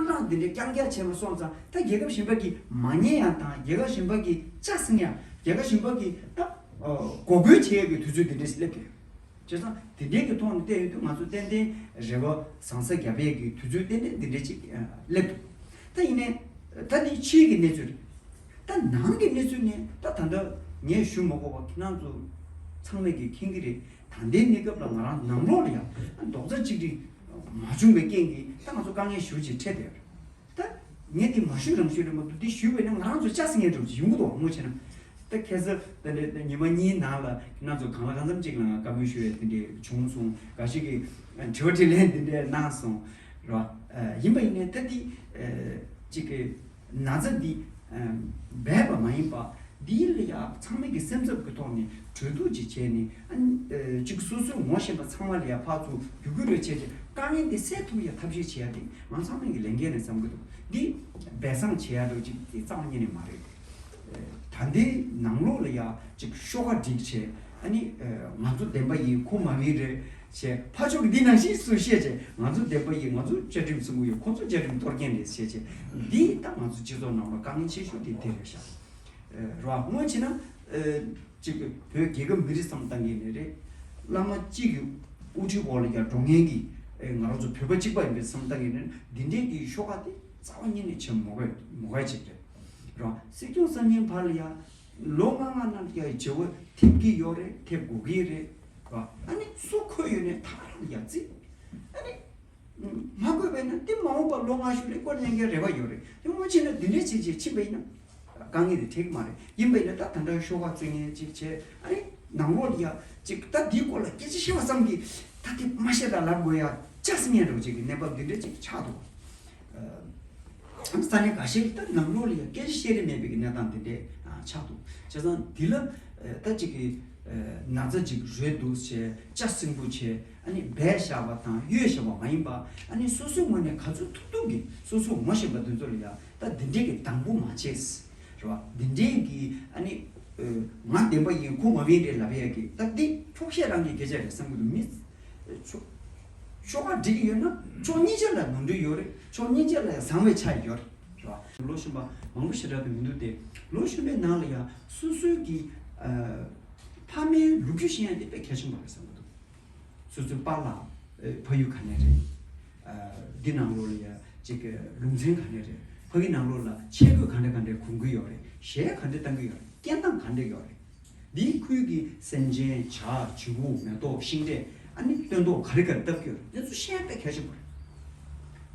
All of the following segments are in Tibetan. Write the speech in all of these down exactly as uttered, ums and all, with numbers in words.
ནང་འདི་འདྲའི་རྐྱང་རྐྱང་བྱས་པ་སོང་ཙང་ད་རྒྱལ་ཁབ་གཞན་པ་གིས་མ་ཉན་ཡང་དང་རྒྱལ་ཁབ་གཞན་པ་གིས་ལྕགས་སྲིང་ཡང་རྒྱལ་ཁབ་གཞན་པ་གིས་ད་འགོག་རྒོལ་བྱེད་ཡག་གི་དུས་ཚོད་འདི་འདྲ་ཞིག་སླེབས་ཀྱི་ཡོད། བྱས་ཙང་དེ་འདྲའི་གི་ཐོག་ནས་བལྟས་ཡོང་དུས་ང་ཚོ་ཏན་ཏན་རེ་བ་བཟང་ས་རྒྱབ་ཡས་ཀྱི་དུས་ཚོད་ཏན་ཏན་འདི་འདྲའི་ཅིག་སླེབས་འདུག་ད་ཡིན་ནའི་ད་འདི་ཕྱིའི་གི་གནས་ཚུལ་རེད། ད་ནང་གི་གནས་ཚུལ་ནི་ད་ད་ལྟ་ངས་ཞུ་མ་དགོས་པ་ཁྱེད་རང་ཚོ་ཚང་མས་ཀྱི་མཁྱེན་གྱི་རེད། ད་ལྟའི་གནས་སྐབས་ལ་ང་རང་ནང་ལོགས་ལ་ཡང་རྡོག་རྩ་གཅིག་སྒྲིལ་མ་བྱུང་བའི་རྐྱེན་གྱིས་ད་ང་ཚོ་དཀའ་ངལ་ཞེ་པོ་ཅིག་འཕྲད་བསྡད་ཡོད་རེད། ད་ངས་འདི་མ་ཞུས་རང་ཞུས་རེད་མ་གཏོགས་འདི་ཞུས་པས་ན་ང་རང་ཚོ་ལྕགས་སྲིང་ངན་འགྲོ་ཅིག་ཡོང་གི་འདུག་དངོས་བྱས་ན། ད་ཁ་སང་ད་ལྟ་ཉི་མ་གཉིས་ནང་ལ་ཁྱེད་རང་ཚོ་གང་ལ་གང་འཚམ་ཅིག་ལ་ང་བཀའ་མོལ་ཞུ་ཡས་དེ་འདྲས་བྱུང་སོང་། འགའ་ཞིག་གིས་དྲི་བ་དྲིས་ལན་དེ་འདྲས་གནང་སོང་ར། ཡིན་པ་ཡིན་ནའི་ད་འདི་ཅིག་གི་ན་ཚ་འདི་འབད་པ་མ་ཡིན་པ་འདི་ལ་ཡ་ཚང་མས་ཀྱི་སེམས་འཚབ་ཀྱི་ཐོག་ནས་གྲོས་བསྡུར་ཅིག་བྱས་ནས་ཨ་ནི་ཅིག་སོ་སོའི་ངོ་ཤེས་པ་ཚང་མ་ལ་ཡ་ཕར་ཚུར་བརྒྱུད་སྐུལ་རེ་བྱས་ཏེ་དཀའ་ངལ་འདི་སེལ་ཐུབ་ཡ་ཐབས་ཤེས་བྱེད་ཡ་དེ་ང་ཚང་མས་ཀྱི་ལས་འགན་རེད་བསམ་གྱི་འདུག་འདི་སྦས་གསང་བྱེད་ཡ་འདྲ་ཅིག་དེ་རྩ་བ་ཉིད་ནས་མ་རེད། ད་ལྟའི་ནང་ལོགས་ལ་ཡ་ཅིག་ཤོག་ཁ་སྒྲིག་བྱས་ཨ་ནི་ང་ཚོ་བདེན་པ་ཡིན་ཁོ་མ་ཡིན་རེད་བྱས་ཕར་ཕྱོགས་ཀྱི་འདི་ནང་བཞིན་སུ་བཤད་བྱས་ང་ཚོ་བདེན་པ་ཡིན་ང་ཚོ་བཅའ་ཁྲིམས་སྲུང་གི་ཡོད་ཁོ་ཚོ་བཅའ་ཁྲིམས་གཏོར་མཁན་རེད་བཤད་བྱས་འདི་ད་ང་ཚོ་སྤྱི་ཚོགས་ནང་ལ་དཀའ་ངལ་ཆེ་ཤོས་དེ་དེ་རེད་ཤག་ར་དངོས་བྱས་ན་ཅིག་བོད་རྒྱལ་ཁབ་མི་རིགས་བསམ་བཏང་གི་ནི་རེད། བླ་མ་གཅིག་གི་དབུ་ཁྲིད་འོག་ལ་ཡ་འགྲོ་མཁན་གྱི་ང་རང་ཚོ་བོད་པ་གཅིག་པ་ཡིན་པའི་བསམ་བཏང་གི་ནི་འདི་འདྲའི་གི་ཤོག་ཁ་དེ་རྩ་བ་ཉིད་ནས་བྱེད་མོ་ག་མོ་ག་ཅིག་རེད། ར་སྲིད་སྐྱོང་གསར་རྙིང་བར་ལ་ཡ་ལོ་ལྔ་ལྔ་ནང་ལ་ཡ་བརྗེ་བོ་ཐེབས་ཀྱི་ཡོད་རེད་ཐེབས་དགོས་ཀྱི་རེད། ར་ཨ་ནི་སུ་འཁོད་ཡོད་ནས་ཐག་རང་ལ་ཡ་རྩིས་ཨ་ནི། མ་དགོས་པས་ན་དེ་མ་འོངས་པར་ལོ་ལྔ་བཞི་ལ་སྐོར་གནས་མཁན་རེ་བ་ཡོད་རེད། དེ་སྔོན་ཆད་ན་འདི་འདྲའི་བྱས་བྱས་ཕྱིན་པ་ཡིན་ན་དཀའ་ངལ་དེ་འཕྲད་ཀྱི་མ་རེད། ཡིན་པ་ཡིན་ན་ད་ད་ལྟ་ཤོག་ཁག་བཙུགས་མཁན་ཅིག་བྱས་ཨ་རེ་ནང་ལོགས་ལ་ཡ་ཅིག་ད་འདིའི་སྐོར་ལ་སྐད་ཆ་བཤད་པ་ཙམ་གྱིས་ད་དེ་མ་བཤད་ད་ལབ་དགོས་ཡ་ཅག་སི་ངན་རོ་ཅིག་གི་གནས་བབ་འདི་འདྲ་ཅིག་ཆགས་འདུག་ས་གནས་འགའ་ཤས་ཀྱི་ད་ནང་ལོགས་ལ་ཡ་སྐད་ཆ་བཤད་རེ་མེད་པའི་གི་གནས་སྟངས་འདི་འདྲ་ཆགས་འདུག་བྱས་ཙང་འདི་ལ་ད་ཅིག་གི་ན་ཚ་ཅིག་རོལ་འདུག་བྱས་ལྕགས་སྲིན་པོ་བྱས། ཨ་ནི་སྦས་བཞག་པ་དང་གཡོས་བཞག་པ་མ་ཡིན་པ་ཨ་ནི་སོ་སོའི་ངོས་ནས་ག་ཚོད་ཐུབ་ཐུབ་ཀྱིས་སོ་སོའི་ངོ་ཤེས་པ་དེ་ཚོ་ལ་ཡ་ད་འདི་འདྲས་ཀྱི་སྡང་པོ་མ་བྱེད། རེད་བ། འདི་འདྲས་ཀྱི་ཨ་ནི་ང་བདེན་པ་ཡིན་ཁོ་མ་བདེན་རེད་ལབ་ཡ་གི་ད་འདི་འཁྱོག་བཤད་རང་གི་སྐད་ཆ་རེད་བསམ་གྱི་འདུག་མི་ཕྱོགས་ཁ་འགྲིག་གི་ཡོད་ན་ཕྱོགས་གཉིས་ཆ་ལ་ནོར་འཁྲུལ་ཡོད་རེད། ཕྱོགས་གཉིས་ཆ་ལ་ཡ་བཟང་བའི་ཆ་ཡོད་རེད་བ། ལོ་གཞོན་པ་མང་པོ་ཞེ་དྲག་ཏུ་མི་འདུག་སྟེ་ལོ་གཞོན་པའི་ནང་ལ་ཡ་སོ་སོའི་གི་ཕ་མའི་ལོ་རྒྱུས་ཤེས་ཡ་དེ་དཔེ་གལ་ཆེན་པོ་རེད་བསམ་གྱི་འདུག་སོ་སོའི་པཱ་ལགས་ཕ་ཡུལ་ག་ནས་རེད། འདི་ནང་ལོགས་ལ་ཡ་གཅིག་གི་ལུང་ཚན་ག་ནས་རེད། ཕ་གི་ནང་ལོགས་ལ་ཆས་གོས་ག་འདྲ་ག་འདྲ་གོན་གི་ཡོད་རེད། གཞས་ག་འདྲ་བཏང་གི་ཡོད་རེད། སྐད་གདངས་ག་འདྲ་ཡོད་རེད། འདིའི་ཁུལ་གྱི་སེམས་ཅན་བྱ་བྱིའུ་མེ་ཏོག་ཤིང་འབྲས་ཨ་ནི་སྟོན་ཐོག་ག་རེ་ག་རེ་བཏབ་ཀྱི་ཡོད་རེད། འདི་ཚོ་ཤེས་ཡ་དཔེ་གལ་ཆེན་པོ་རེད།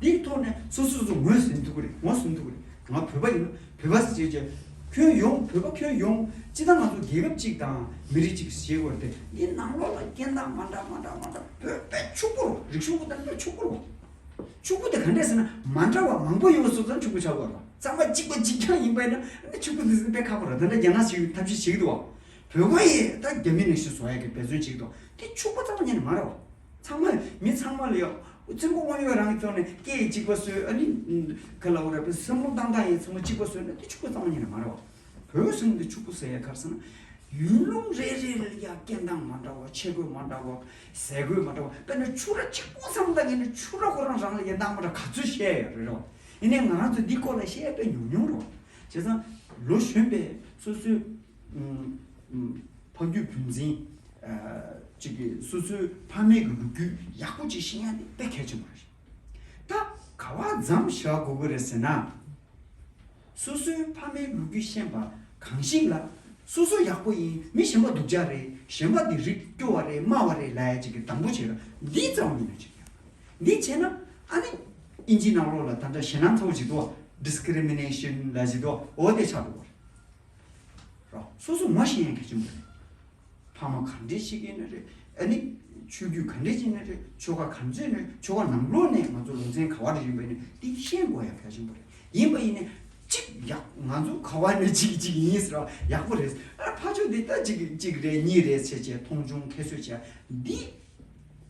འདིའི་ཐོག་ནས་སོ་སོ་སོ་ངོས་ཟིན་ཐུབ་ཀྱི་རེད། ངོས་ཟིན་ཐུབ་ཀྱི་རེད། ང་བོད་པ་ཡིན་ན་བོད་པ་ཟེར་བྱས་ཁྱོན་ཡོངས་བོད་པ་ཁྱོན་ཡོངས་སྤྱི་བཏང་ང་ཚོ་རྒྱལ་ཁབ་གཅིག་དང་མི་རིགས་གཅིག་ཞེས་དགོས་ཏེ་འདི་ནང་ལོགས་ལ་སྐད་གདངས་མ་འདྲ་མ་འདྲ་མ་འདྲ་བོད་པའི་ཕྱུག་པོ་རེད། རིག་གཞུང་པོ་དང་དཔེ་ཕྱུག་པོ་རེད། ཕྱུག་པོ་དེ་ག་འདྲས་ཟེར་ན་མ་འདྲ་བ་མང་པོ་ཡོད་སོང་ཙང་ཕྱུག་པོ་ཆགས་དགོས་རེད། གཙང་མ་གཅིག་པ་གཅིག་རྐྱང་ཡིན་པས་ན་ཕྱུག་པོ་འདི་ཚོ་དཔེ་ཁག་པོ་རེད། ད་ལྟ་རྒྱ་ནག་ཞིག་ཐབས་ཤེས་བྱེད་ཀྱི་འདུག་བ། བོད་པ་ཡིས་ད་རྒྱ་མི་ནང་བཞིན་བཟོ་ཡ་གི་འབད་བརྩོན་བྱེད་ཀྱི་འདུག་དེ་ཕྱུག་པོ་གཙང་མ་ཉིད་ནས་མ་རེད་བ། ཚང་མ་མི་ཚང་མ་ལ་ཡང་བཙུན་མོ་དབང་ཡོད་རང་གི་ཐོག་ནས་སྐད་གཅིག་པ་བཟོས། ཨ་ནི་ག་ལ་འོ་ར་པའི་བསམ་བློ་བཏང་སྟངས་ཡང་ཚང་མ་གཅིག་པ་བཟོས་ན་དེ་ཕྱུག་པོ་གཙང་མ་ཉིད་ནས་མ་རེད་བ། བོད་ཟེར་ན་དེ་ཕྱུག་པོ་ཟེར་ཡ་ག་རེ་ཟེར་ན། ཡུལ་ལུང་རེ་རེ་ལ་ཡ་སྐད་གདངས་མ་འདྲ་བ། ཆས་གོས་མ་འདྲ་བ། ཟས་གོས་མ་འདྲ་བ། དཔེར་ན་ཕྱུ་ར་གཅིག་པོ་བསམ་བཏང་ཡིན་ན་ཕྱུ་ར་ཁོ་རང་རང་ལ་ཡ་གདངས་མ་འདྲ་ག་ཚོད་བཤད་ཡ་རེད་རེད་བ། ཡིན་ནའི་ང་རང་ཚོ་འདི་སྐོར་ལ་བཤད་ཡ་དཔེ་ཉུང་ཉུང་རེད་བ། བྱས་ཙང་ལོ་གཞོན་པས་སོ་སོའི་ཨུམ་ཨུམ་ཕ་རྒྱུད་བུ་འཛིན་ཨ་ཅིག་གིས་སོ་སོའི་ཕ་མེས་ཀྱི་ལོ་རྒྱུས་ཡག་པོ་ཅིག་ཤེས་ཡ་དེ་དཔེ་གལ་ཆེན་པོ་རེད། ད་ག་བ་མཚམས་བཞག་དགོས་ཀྱི་རེད་ཟེར་ན། སོ་སོའི་ཕ་མའི་ལོ་རྒྱུས་ཤེས་པ་གང་ཞིག་ལ་སོ་སོ་ཡག་པོ་ཡིན། མི་གཞན་པ་སྡུག་ཅག་རེད། གཞན་པ་དེ་རིགས་སྐྱོ་བ་རེད། དམའ་བ་རེད་ལབ་ཡ་ཅིག་གི་སྡང་པོ་བྱེད་ཡ་འདི་རྩ་བ་ཉིད་ནས་བྱེད་ཡ། འདི་བྱས་ན་ཨ་ནི་ཨིན་ཇིའི་ནང་ལོགས་ལ་ད་ལྟ་ཞེད་སྣང་ཚ་པོ་ཅིག་འདུག་བ། ཌི་སི་ཀི་རི་མི་ནེ་ཤན་ལབ་ཅིག་འདུག་བ། འོ་དེ་ཆགས་འགྲོ་གི་རེད། རོ། སོ་སོ་ངོ་ཤེས་ཡ་གལ་ཆེན་པོ་རེད། ཕ་མ་ག་འདྲས་ཞིག་ཡིན་ན་རེད། ཨ་ནི་ཆོས་བརྒྱུད་ག་འདྲས་ཅིག་ཡིན་ན་རེད། ཆོལ་ཁ་ག་ཚོད་ཡིན་ན་ཆོལ་ཁ་ནང་ལོགས་ནས་ང་ཚོ་ལུང་ཚན་ག་བ་རེ་ཡིན་པ་ཡིན་ན་འདི་ཤེས་དགོས་ཡ་གལ་ཆེན་པོ་རེད། ཡིན་པ་ཡིན་ན་གཅིག་ཡག་ང་ཚོ་ག་བ་ནས་གཅིག་གཅིག་ཡིན་ཟེར་བ་ཡག་པོ་རེད། ཨ་ཕ་ཕྱོགས་འདི་ལྟ་གཅིག་གཅིག་རེད་གཉིས་རེད་ཟེར་བྱས་མཐོང་ཆུང་ཁྱད་གསོད་བྱས་འདི་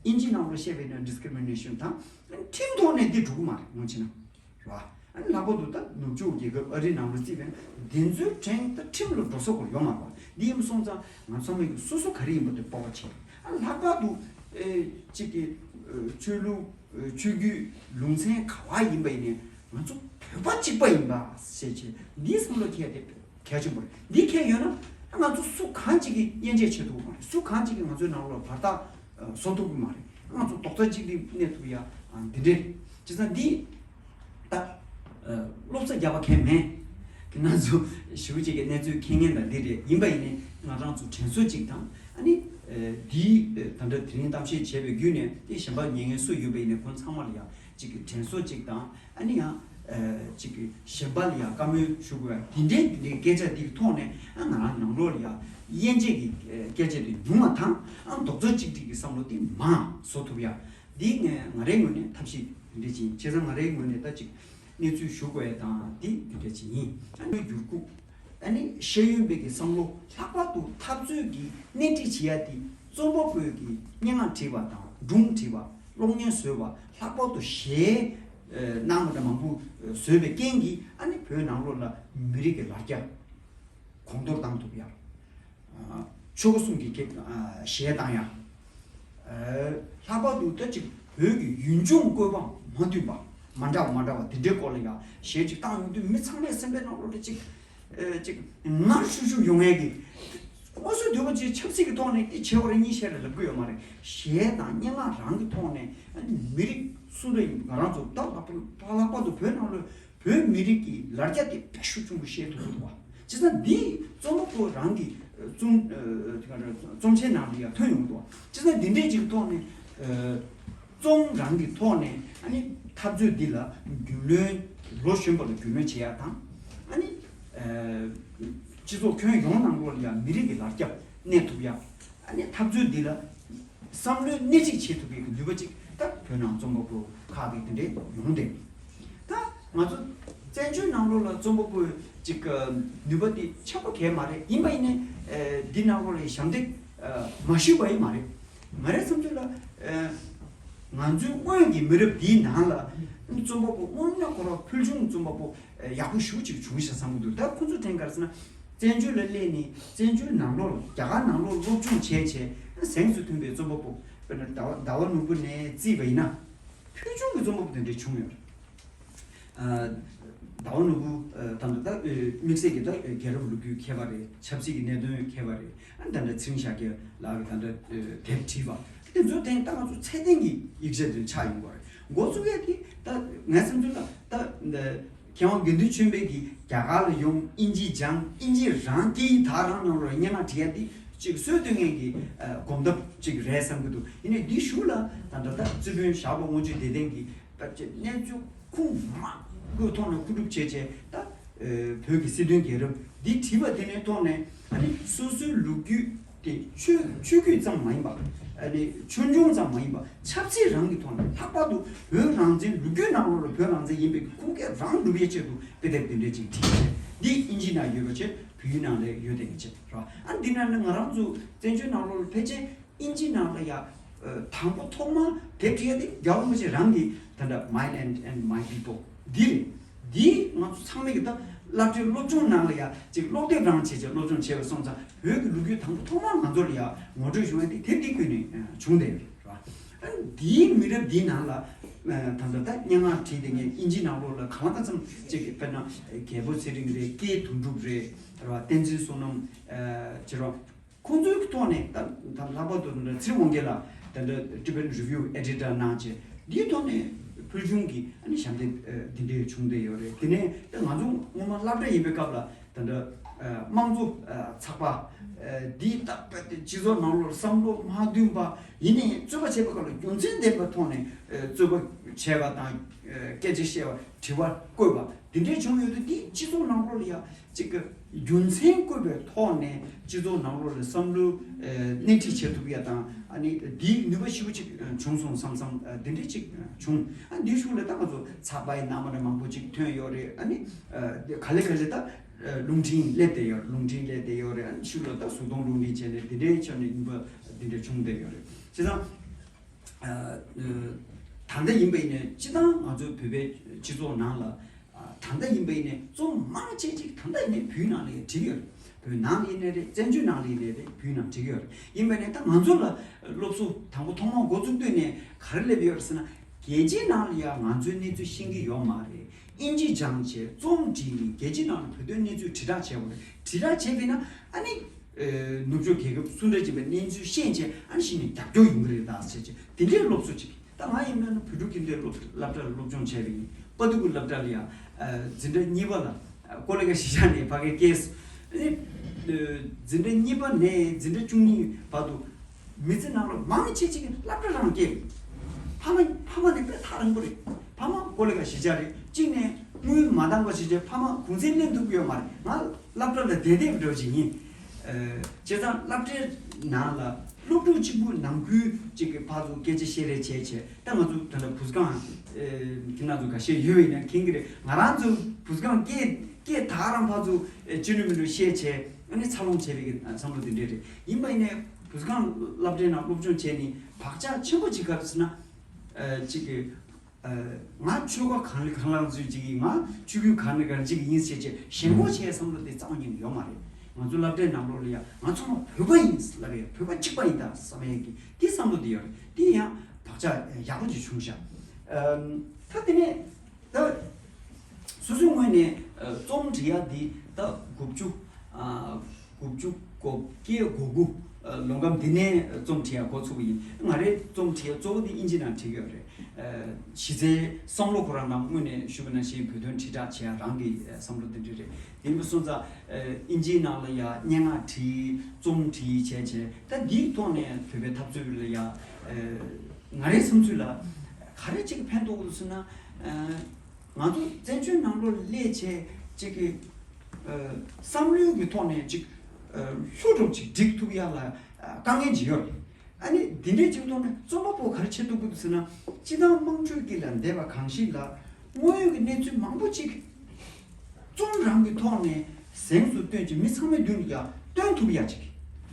ཨིན་ཇི་ནང་ལ་བཤད་པའི་ན་ཌི་སི་ཀི་རི་མི་ནེ་ཤན་དང་ཁྲིམས་ཐོག་ནས་འདི་འགྲོ་གི་མ་རེད་ངོ་ཆེ་ན། རེད་བ། ཨ་ནི་ལྷག་པར་དུ་ད་ནུབ་ཕྱོགས་རྒྱལ་ཁབ་ཨ་རིའི་ནང་ལ་བརྩིས་པས་ན་འདི་ཚོའི་གྲས་ད་ཁྲིམས་ལ་འགྲོ་ས་སྐོར་ཡོད་མ་རེད་བ། འདི་ཡིན་སོང་ཙང་ང་ཚང་མས་ཀྱི་སོ་སོ་ག་རེ་ཡིན་པ་དེ་སྤོབས་པ་བྱེད། ཨ་ལྷག་པར་དུ་ཨེ་གཅིག་གི་ཨེ་ཆོས་ལུགས་ཨེ་ཆོས་བརྒྱུད་ལུང་ཚན་ག་བ་ཡིན་པ་ཡིན་ནའི་ ང་ཚོ་བོད་པ་གཅིག་པ་ཡིན་པ་ཞེས་བྱས་འདིའི་བསམ་བློ་འཁྱེར་ཏེ་གལ་ཆེན་པོ་རེད། འདི་འཁྱེར་ཡོད་ན་ང་ཚོ་སུ་གང་གཅིག་གིས་དབྱེ་འབྱེད་བྱེད་ཐུབ་ཀྱི་མ་རེད། སུ་གང་གཅིག་གིས་ང་ཚོའི་ནང་ལོགས་བར་ཐག་བཟོ་ཐུབ་ཀྱི་མ་རེད། ང་ཚོ་རྡོག་རྩ་གཅིག་སྒྲིལ་གནས་ཐུབ་ཡ་འདི་འདྲས་རེད། བྱས་ཙང་འདི་ད་སློབ་གསོ་རྒྱག་པ་མཁན་མེད། ང་ཚོ་ཞུ་གཅིག་གི་གནས་ཚུལ་མཁྱེན་མཁན་དང་འདི་རེད། ཡིན་པ་ཡིན་ནའི་ང་རང་ཚོ་དྲན་གསོ་གཅིག་དང་ཨ་ནི་འདིའི་ད་ལྟ་དེ་རིང་གཏམ་བཤད་བྱས་པའི་བརྒྱུད་ནས་དེ་གཞན་པ་ཉན་མཁན་སུ་ཡོད་པ་ཡིན་ནའི་ཁོང་ཚང་མ་ལ་ཡང་གཅིག་གི་དྲན་གསོ་གཅིག་དང་ཨ་ནི་ཡང་གཅིག་གི་གཞན་པ་ལ་ཡང་བཀའ་མོལ་ཞུ་དགོས་ཡ་དེ་འདྲའི་དེ་འདྲའི་སྐད་ཆ་འདིའི་ཐོག་ནས་ཨ་ང་རང་ནང་ལོགས་ལ་ཡང་དབྱེ་འབྱེད་ཀྱི་སྐད་ཆ་དེ་ཉུང་བ་དང་ཨ་རྡོག་རྩ་གཅིག་སྒྲིལ་གྱི་བསམ་བློ་དེ་མང་བཟོ་ཐུབ་ཡ། འདི་ངས་ང་རའི་ངོས་ནས་ཐབས་ཤེས་དེ་འདྲ་ཅིག་ཡིན། བྱས་ཙང་ང་རའི་ངོས་ནས་ད་ཅིག་གནས་ཚུལ་ཞུ་དགོས་ཡ་དང་འདི་དེ་འདྲ་ཅིག་ཡིན། ཨ་ནི་འགྱུར་ཁུག་ཨ་ནི་ཤེས་ཡོན་པའི་གི་བསམ་བློ་ལྷག་པར་དུ་འཐབ་རྩོད་ཀྱི་སྣེ་ཁྲིད་བྱེད་ཡ་དེ་རྩོམ་པ་པོའི་གི་སྙན་ངག་བྲིས་པ་དང་སྒྲུང་བྲིས་པ་གློག་བརྙན་བཟོས་པ་ལྷག་པར་དུ་གཞས་གནང་བ་འདྲ་མང་པོ་བཟོས་པའི་རྐྱེན་གྱིས་ཨ་ནི་བོད་ནང་ལོགས་ལ་མི་རིགས་ཀྱི་ལ་རྒྱ་གོང་མཐོར་བཏང་ཐུབ་ཡ། ཆོལ་ཁ་གསུམ་གྱི་གཞས་བཏང་ཡ། ལྷག་པར་དུ་ད་ཅིག་བོད་ཀྱི་ཡུལ་ལྗོངས་བཀོད་པ་མ་མཐུན་པ་མ་འདྲ་བ་མ་འདྲ་བ་དེ་འདྲའི་སྐོར་ལ་ཡ་གཞས་ཅིག་བཏང་ཡོང་དུས་མི་ཚང་མའི་སེམས་པའི་ནང་ལོགས་ལ་ཅིག་ཅིག་ངར་ཤུགས་ཤུགས་ཡོང་ཡས་ཀྱི། དངོས་སུ་འདུས་པ་ཅིག་ཆབ་སྲིད་ཀྱི་ཐོག་ནས་དེ་བྱེད་པ་རེད་གཉིས་བཤད་རེད་ལབ་ཀྱི་ཡོད་མ་རེད། གཞས་དང་སྙན་ངག་རང་གི་ཐོག་ནས་མི་རིགས་སུ་རེད་ང་རང་ཚོ་ད་ལྷག་པར་ལྷག་པར་དུ་བོད་ནང་ལ། བོད་མི་རིགས་ཀྱི་ལ་རྒྱ་དེ་དཔེ་ཤུགས་ཆེན་པོ་ཤེས་ཐུབ་ཀྱི་འདུག་བ། བྱས་ཙང་འདི་རྩོམ་པ་པོ་རང་གི་རྩོམ་རྩོམ་ཆེན་ནང་ལ་ཡང་ཐོན་ཡོང་གི་འདུག་བ། བྱས་ཙང་འདི་འདྲའི་ཅིག་ཐོག་ནས་རྩོམ་རང་གི་ཐོག་ནས་ཨ་ནི་འཐབ་རྩོད་འདི་ལ་རྒྱུས་ལོན་ལོ་གཞོན་པ་ལ་རྒྱུས་ལོན་བྱེད་ཡག་དང་ཨ་ནི་སྤྱི་ཚོགས་ཁྱོན་ཡོངས་ནང་ལོགས་ལ་ཡང་མི་རིགས་ཀྱི་ལ་རྒྱ་གནས་ཐུབ་ཡག་ཨ་ནི་འཐབ་རྩོད་འདི་ལ་བསམ་བློའི་སྣེ་ཁྲིད་བྱེད་ཐུབ་པའི་ནུས་པ་ཅིག་ད་བོད་ནང་རྩོམ་པ་པོ་ཁག་གིས་དེ་འདྲའི་ཡོང་བསྡད། ད་ང་ཚོ་བཙན་བྱོལ་ནང་ལོགས་ལ་རྩོམ་པ་པོ་ཅིག་ནུས་པ་དེ་ཆགས་པ་གས་མ་རེད། ཡིན་པ་ཡིན་ནའི་འདི་ནང་ལོགས་ལ་ཞབས་འདེགས་མ་ཞུས་པ་ཡིན་མ་རེད། ང་རའི་བསམ་ཚུལ་ལ་ང་ཚོའི་སྔོན་གྱི་མི་རབས་འདིའི་ནང་ལ་རྩོམ་པ་པོ་དངོས་གནས་ཁོ་རང་ཕུལ་བྱུང་རྩོམ་པ་པོ་ཡག་པོ་ཞེ་པོ་ཅིག་བྱུང་ཤག་བསམ་གྱི་འདུག་ད་ཁོ་ཚོ་ཐེངས་འགའ་ཟེར་ན་བཙན་བྱོལ་ལ་སླེབས་ནས་བཙན་བྱོལ་ནང་ལོགས་ལ་རྒྱ་གར་ནང་ལོགས་སློབ་སྦྱོང་བྱས་བྱས་གཟེངས་སུ་ཐོན་པའི་རྩོམ་པ་པོ་དཔེར་ན་ཟླ་བ་ཟླ་བ་ནོར་བུ་ནས་བརྩིས་པ་ཡིན་ན་ཕུལ་བྱུང་གི་རྩོམ་པ་པོ་དེ་འདྲ་བྱུང་ཡོད་རེད། ཟླ་བ་ནོར་བུ་ད་ལྟ་ད་དམིགས་བསལ་གྱི་ད་རྒྱལ་རབས་ལོ་རྒྱུས་མཁས་པ་རེད། ཆབ་སྲིད་ཀྱི་གནད་དོན་མཁས་པ་རེད། ཨ་ད་ལྟ་ཚེ་རིང་ཤཱཀྱ་ལགས་ཀྱིས་ད་ལྟ་དེབ་བྲིས་པ་དེ་ཚོ་དེ་ད་ང་ཚོ་ཚད་ལྡན་གྱི་ཡིག་ཆ་དེ་ཆགས་ཡོང་གི་རེད། འགོ་བཙུགས་ཡས་དེ་ད་ངའི་བསམ་ཚུལ་ལ་ད་མཁས་དབང་དགེ་འདུན་ཆོས་འཕེལ་གྱིས་རྒྱ་གར་ལ་ཡོང་དབྱིན་ཇི་སྦྱངས་དབྱིན་ཇི་རང་སྐད་ཡིག་དག་རང་ནང་ལ་སྙན་ངག་བྲིས་ཡ་དེ་ཅིག་སྲོལ་གཏོད་མཁན་གྱི་གོམ་སྟབས་ཅིག་རེད་བསམ་གྱི་འདུག་ཡིན་ནའི་འདི་གཞུག་ལ་ད་ལྟ་ད་རྩིས་དཔོན་ཞགས་པ་དབང་ཕྱུག་བདེ་ལྡན་གྱིས། ད་ཅིག་གནས་ཚུལ་ཁུངས་མང་པོའི་ཐོག་ནས་མཁོ་སྒྲུབ་བྱས་བྱས་ད་བོད་ཀྱི་སྲིད་དོན་རྒྱལ་རབས་འདི་བྲིས་པ་དེ་ནས་ཐོག་ནས་ཨ་ནི་སོ་སོའི་ལོ་རྒྱུས་དེ་ཆོས་ཆོས་བརྒྱུད་ཙམ་མ་ཡིན་པ་ཨ་ནི་ཆོས་འབྱུང་ཙམ་མ་ཡིན་པ་ཆབ་སྲིད་རང་གི་ཐོག་ནས་ལྷག་པར་དུ་བོད་རང་བཙན་ལོ་རྒྱུས་ནང་ལོགས་ལ་བོད་རང་བཙན་ཡིན་པའི་ཁུངས་སྐྱེལ་རང་སྒྲུབ་ཡས་ཆེད་དུ་དཔེ་དེབ་དེ་འདྲས་ཅིག་བྲིས་བྱས་འདི་དབྱིན་ཇིའི་ནང་ཡོད་པ་བྱས་བོད་ཡིག་ནང་ལ་ཡོད་དེ་གི་བྱས་རེད་བ། ཨ་འདི་ནང་ནས་ང་རང་ཚོ་བཙན་བྱོལ་ནང་ལོགས་ལ་ཕལ་ཆེར། དབྱིན་ཇིའི་ནང་ལ་ཡ། དང་པོ་ཐོག་མ་དེབ་བྲིས་ཡ་དེ་རྒྱལ་བ་རིན་པོ་ཆེ་རང་གི་ད་ལྟ་My Land and My People འདི་རེད། འདི་ང་ཚོ་ཚང་མས་ཀྱི་ད་བསླབ་གྲྭའི་སློབ་སྦྱོང་ནང་ལ་ཡ་ཅིག་ཀློག་དེབ་རང་བྱས་བྱས་སློབ་སྦྱོང་བྱས་པ་སོང་ཙང་བོད་ཀྱི་ལོ་རྒྱུས་དང་པོ་ཐོག་མ་ང་ཚོ་ལ་ཡ་ངོ་སྤྲོད་བྱུང་ཡ་དེ་དེབ་འདི་བརྒྱུད་ནས་བྱུང་བསྡད་ཡོད་རེད་བ། ཨ་འདིའི་མི་རབས་འདིའི་ནང་ལ་ད་ལྟ་ད་སྙན་ངག་བྲིས་དེ་ངས་དབྱིན་ཇིའི་ནང་ལོགས་ལ་གང་ལ་གང་འཚམ་ཅིག་དཔེར་ན་རྒྱལ་པོ་ཚེ་རིང་རེད། སྐལ་དོན་གྲུབ་རེད་རེད་བ། བསྟན་འཛིན་བསོད་ནམས་བྱེད་རོགས། ཁོང་ཚོའི་ཐོག་ནས་ད་ད་ལྷག་པར་དུ་ཚེ་རིང་དབང་རྒྱལ་ལགས་ད་ལྟ་Tibetan Review Editor གནང་བྱས་འདིའི་ཐོག་ནས་ཕུལ་བྱུང་གི་ཨ་ནི་ཞབས་འདེགས་འདི་འདྲས་བྱུང་བསྡད་ཡོད་རེད། དེ་ནས་ད་ང་ཚོ་སྔོན་མ་སློབ་གྲྭ་ཡིན་པའི་སྐབས་ལ་ད་ལྟ་དམངས་གཙོ་ཚགས་པ་འདིའི་ད་སྤྱི་ཚོགས་ནང་ལོགས་བསམ་བློ་མ་མཐུན་པ་ཡིན་ནའི་རྩོད་པ་བྱེད་པའི་སྐབས་ལ་རྒྱུ་མཚན་ལྡན་པའི་ཐོག་ནས་རྩོད་པ་བྱས་པ་དང་སྐད་ཆ་བཤད་པ་དྲི་བ་བཀོད་པ་འདི་འདྲས་བྱུང་ཡོད་དུས་འདི་སྤྱི་ཚོགས་ནང་ལོགས་ལ་ཡ། གཅིག་གི་རྒྱུ་མཚན་བཀོད་པའི་ཐོག་ནས་སྤྱི་ཚོགས་ནང་ལོགས་ལ་བསམ་བློ་སྣེ་ཁྲིད་བྱེད་ཐུབ་ཡ་དང་ཨ་ནི་འདིའི་ནུས་པ་ཞེ་པོ་ཅིག་བྱུང་སོང་བསམ་བསམ་འདི་འདྲ་ཅིག་བྱུང་། ཨ་འདིའི་གཞུག་ལ་ད་ང་ཚོ་ཚགས་པར་ཡི་ནང་མ་རེད་མང་པོ་ཅིག་ཐོན་ཡོད་རེད། ཨ་ནི་ག་ལེ་ག་ལེ་ད་རླུང་འཕྲིན་སླེབས་བསྡད་ཡོད་རླུང་འཕྲིན་སླེབས་བསྡད་ཡོད་རེད། ཨ་ནི་གཞུག་ལ་ད་གཟུགས་མཐོང་རླུང་འཕྲིན་བྱས་ནས་འདི་འདྲའི་ཆ་ནས་ནུས་པ་འདི་འདྲ་བྱུང་བསྡད་ཡོད་རེད། བྱས་ཙང་ད་ལྟ་ཡིན་པ་ཡིན་ནའི་སྤྱི་བཏང་ང་ཚོའི་བོད་པའི་སྤྱི་ཚོགས་ནང་ལ། ད་ལྟ་ཡིན་པ་ཡིན་ནའི་རྩོམ་མང་ཆེ་ཅིག་ད་ལྟ་ཡིན་ནའི་བོད་ནང་ལ་ཡང་བྲིས་ཡོད་རེད། བོད་ནང་ལ་ཡིན་ནའི་རེད། བཙན་བྱོལ་ནང་ལ་ཡིན་ནའི་རེད། བོད་ནང་བྲིས་ཡོད་རེད། ཡིན་པ་ནས་ད་ང་ཚོ་ལ་སློབ་གསོ་དང་པོ་ཐོག་མར་འགོ་བཙུགས་དུས་ནས་ག་རེ་སླེབས་ཡོད་རེད་ཟེར་ན་རྒྱལ་སྤྱིའི་ནང་ལ་ཡང་ང་ཚོའི་གནས་ཚུལ་ཤེས་ཀྱི་ཡོད་མ་རེད། ཨིན་ཇི་སྦྱངས་བྱས་རྩོམ་བྲིས་ནས་རྒྱལ་སྤྱིའི་ནང་ལ་བོད་དོན་གནས་ཚུལ་དྲིལ་བསྒྲགས་བྱས་པ་རེད། དྲིལ་བསྒྲགས་བྱས་པས་ན་ཨ་ནི་ནུབ་ཕྱོགས་རྒྱལ་ཁབ་སུ་འདྲ་ཅིག་པའི་གནས་ཚུལ་ཤེས་བྱས་ཨ་ནི་གཞི་ནས་རྒྱབ་སྐྱོར་ཡོང་གི་རེད་ད་ཟེར་བྱས་དེ་འདྲའི་སློབ་གསོ་ཅིག་ད་ང་ཡིན་ན་བོད་ཕྲུག་ཁྱིམ་སྡེའི་སློབ་སློབ་གྲྭ་ལ་སློབ་སྦྱོང་བྱས་པ་ཡིན། དཔའ་སྡུག་གི་སློབ་གྲྭ་ལ་ཡང་འཛིན་གྲྭ་གཉིས་པ་ལ་ཀོ་ལི་ག་གཞིས་ཆགས་ནས་ཕ་གིར་སྐྱེས། ཨ་ནི་འཛིན་གྲྭ་གཉིས་པ་ནས་འཛིན་གྲྭ་བཅུ་གཉིས་བར་དུ་མི་ཚེ་ནང་ལ་མང་ཆེ་ཆེ་གི་སློབ་གྲྭ་རང་སྐྱེས། ཕ་མ་ཕ་མ་ནི་དཔེ་ཐག་རིང་པོ་རེད། ཕ་མ་ཀོ་ལི་ག་གཞིས་ཆགས་རེད། གཅིག་ནས་དངུལ་མ་འདང་པ་བྱས་བྱས་ཕ་མ་གུང་སེང་ལེན་ཐུབ་ཀྱི་ཡོད་མ་རེད། ང་སློབ་གྲྭ་ལ་བསྡད་བསྡད་པ་འདྲ་བོ་ཅིག་ཡིན། བྱས་ཙང་སློབ་གྲྭའི་ནང་ལ་སློབ་ཕྲུག་གཅིག་པུ་ནང་ཁུལ་གཅིག་གི་ཕར་ཚུར་སྐད་ཆ་བཤད་རེས་བྱས་བྱས་ད་ང་ཚོ་ད་ལྟ་བུ་སྒང་ཁྱེད་རང་ཚོ་འགའ་ཤས་ཡོད་པ་ཡིན་ན་མཁྱེན་གྱི་རེད། ང་རང་ཚོ་བུ་སྒང་སྐད་སྐད་ད་རང་ཕར་ཚུར་ཅི་འདྲ་མི་འདྲ་བཤད་བྱས་ཨ་ནི་འཚར་ལོངས་བྱས་པའི་བསམ་བློ་དེ་འདྲས་རེད། ཡིན་པ་ཡིན་ནའི་བུ་སྒང་སློབ་གྲྭའི་ནང་སློབ་སྦྱོང་བྱས་ནས་བག་ཆགས་ཆེན་པོ་ཅིག་ག་རེ་ཟེར་ན་གཅིག་གི་ང་ཆོལ་ཁ་གང་ལ་གང་ལ་ཚུད་ཅིག་ཡིན། ང་ཆོས་བརྒྱུད་གང་ལ་གང་ཅིག་ཡིན་ཟེར་བྱས་ཞེན་ཁོག་བྱས་བསམ་བློ་དེ་རྩ་བ་ཉིད་ནས་ཡོད་མ་རེད། ང་ཚོ་སློབ་གྲྭའི་ནང་ལོགས་ལ་ཡང་ང་ཚང་མ་བོད་པ་ཡིན་ལབ་ཡ་བོད་པ་གཅིག་པ་ཡིན་ད་བསམ་ཡ་གི་དེ་བསམ་བློ་དེ་ཡོད་རེད། དེ་ཡང་བག་ཆགས་ཡག་པོ་ཅིག་བྱུང་ཤག་ད་དེ་ནས་ད་སོ་སོའི་ངོས་ནས་རྩོམ་འབྲི་ཡ་འདི་ད་དགུ་བཅུ། དགུ་བཅུ་གོ་བརྒྱད་གོ་དགུ་ལོ་འགའ་འདི་ནས་རྩོམ་བྲིས་ཡག་འགོ་ཚུགས་པ་ཡིན། ང་རའི་རྩོམ་བྲིས་ཡག་གཙོ་བོ་འདི་ཨིན་ཇི་ནང་བྲིས་ཡོད་རེད། གཞི་རྩའི་བསམ་བློ་ཁོ་རང་ནང་དངོས་ནས་ཞུས་པ་ནང་བཞིན་བོད་དོན་དྲིལ་བསྒྲགས་བྱེད་ཡག་རང་གི་བསམ་བློ་འདི་འདྲ་རེད། དེ་ཡིན་པ་སོང་ཙང་ཨིན་ཇིའི་ནང་ལ་ཡ་སྙན་ངག་བྲིས་རྩོམ་བྲིས་བྱས་བྱས་ད་འདིའི་ཐོག་ནས་བོད་པའི་འཐབ་རྩོད་ལ་ཡ་ང་རའི་བསམ་ཚུལ་ལ་ག་རེ་ཅིག་ཕན་ཐོགས་འདུག་ཟེར་ན། ང་ཚོ་བཙན་བྱོལ་ནང་ལོགས་སླེབས་བྱས་ཅིག་གི་བསམ་བློའི་གི་ཐོག་ནས་ཅིག་ལྷོད་འགྲོ་ཅིག་སྒྲིག་ཐུབ་ཡ་ལ་དཀའ་ངལ་ཅིག་ཡོད་རེད། ཨ་ནི་འདི་འདྲའི་ཅིག་ཐོག་ནས་རྩོམ་པ་པོ་ག་རེ་བྱེད་ཐུབ་ཀྱི་འདུག་ཟེར་ན་སྤྱི་བཏང་དམངས་ཁྲོད་ཀྱི་ལ་འདས་པ་གང་ཞིག་ལ་དངོས་ཡོད་ཀྱི་གནས་ཚུལ་མང་པོ་ཅིག་རྩོམ་རང་གི་ཐོག་ནས་གཟེངས་སུ་སྟོན་ཅིག་མི་ཚང་མའི་མདུན་ལ་ཡ་སྟོན་ཐུབ་ཡ་ཅིག་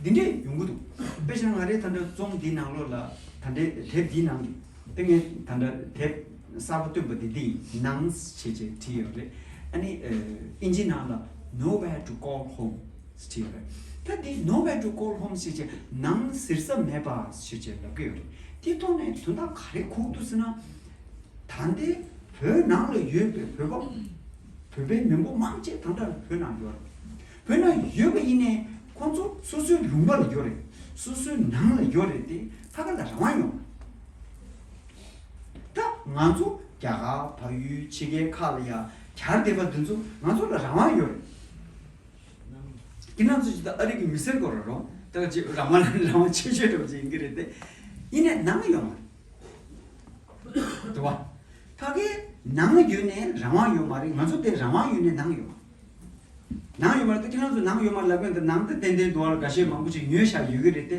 འདི་འདྲས་ཡོང་གི་འདུག་དཔེ་བཞག་ན་ང་རའི་ད་ལྟ་རྩོམ་འདི་ནང་ལོགས་ལ་ད་ལྟའི་དེབ་འདིའི་ནང་གི་དེ་ངས་ད་ལྟ་དེབ་གསར་པ་བཏོན་པ་འདི་འདི་ཡིན་ནང་ཞེས་བྱས་བྲིས་ཡོད་རེད། ཨ་ནི་ཨིན་ཇི་ནང་ལ་Nowhere to Call Home ཞེས་བྲིས་ཡོད་རེད། ད་འདི་Nowhere to Call Home ཞེས་བྱས་ནང་ཟེར་ས་མེད་པ་ཞེས་བྱས་ལབ་ཀྱི་ཡོད་རེད། དེ་ཐོག་ནས་དོན་དག་ག་རེ་གོ་གི་འདུག་ཟེར་ན། ད་ལྟའི་བོད་ནང་ལ་ཡོད་པའི་བོད་པ། བོད་པའི་མི་འབོར་མང་ཆེ་ད་ལྟ་བོད་ནང་ཡོད་རེད། བོད་ནང་ཡོད་པ་ཡིན་ནའི་ཁོང་ཚོ་སོ་སོའི་ལུང་པ་ལ་ཡོད་རེད། སོ་སོའི་ནང་ལ་ཡོད་རེད་དེ་ཕ་ག་ལ་རང་དབང་ཡོད་མ་རེད། ད་ང་ཚོ་རྒྱ་གར་བལ་ཡུལ་ཕྱི་རྒྱལ་ཁག་ལ་ཡ་གྱར་བསྡད་པ་འདི་ཚོ་ང་ཚོ་ལ་རང་དབང་ཡོད་རེད། ཁྱེད་རང་ཚོ་ཅིག་ད་ཨ་རི་གི་མི་སེར་སྐོར་ར་རོ་ད་ཅིག་རང་དབང་ལ་རང་དབང་ཆེ་ཤོས་འདྲ་པོ་ཅིག་ཡིན་གྱི་རེད་དེ། ཡིན་ནའི་ནང་ཡོད་མ་རེད། དུ་བ། ཕ་གིའི་ནང་ཡོད་ནའི་རང་དབང་ཡོད་མ་རེད། ང་ཚོ་དེ་རང་དབང་ཡོད་ནའི་ནང་ཡོད་མ་རེད། ནང་ཡོད་མ་རེད་དེ་ཁྱེད་རང་ཚོ་ནང་ཡོད་མ་རེད་ལབ་མཁན་དེ་ནང་དེ་ཏན་ཏན་དུ་བ་ལ་འགའ་ཤས་མང་པོ་ཅིག་ཉོས་བཞག་ཡོད་ཀྱི་རེད་དེ།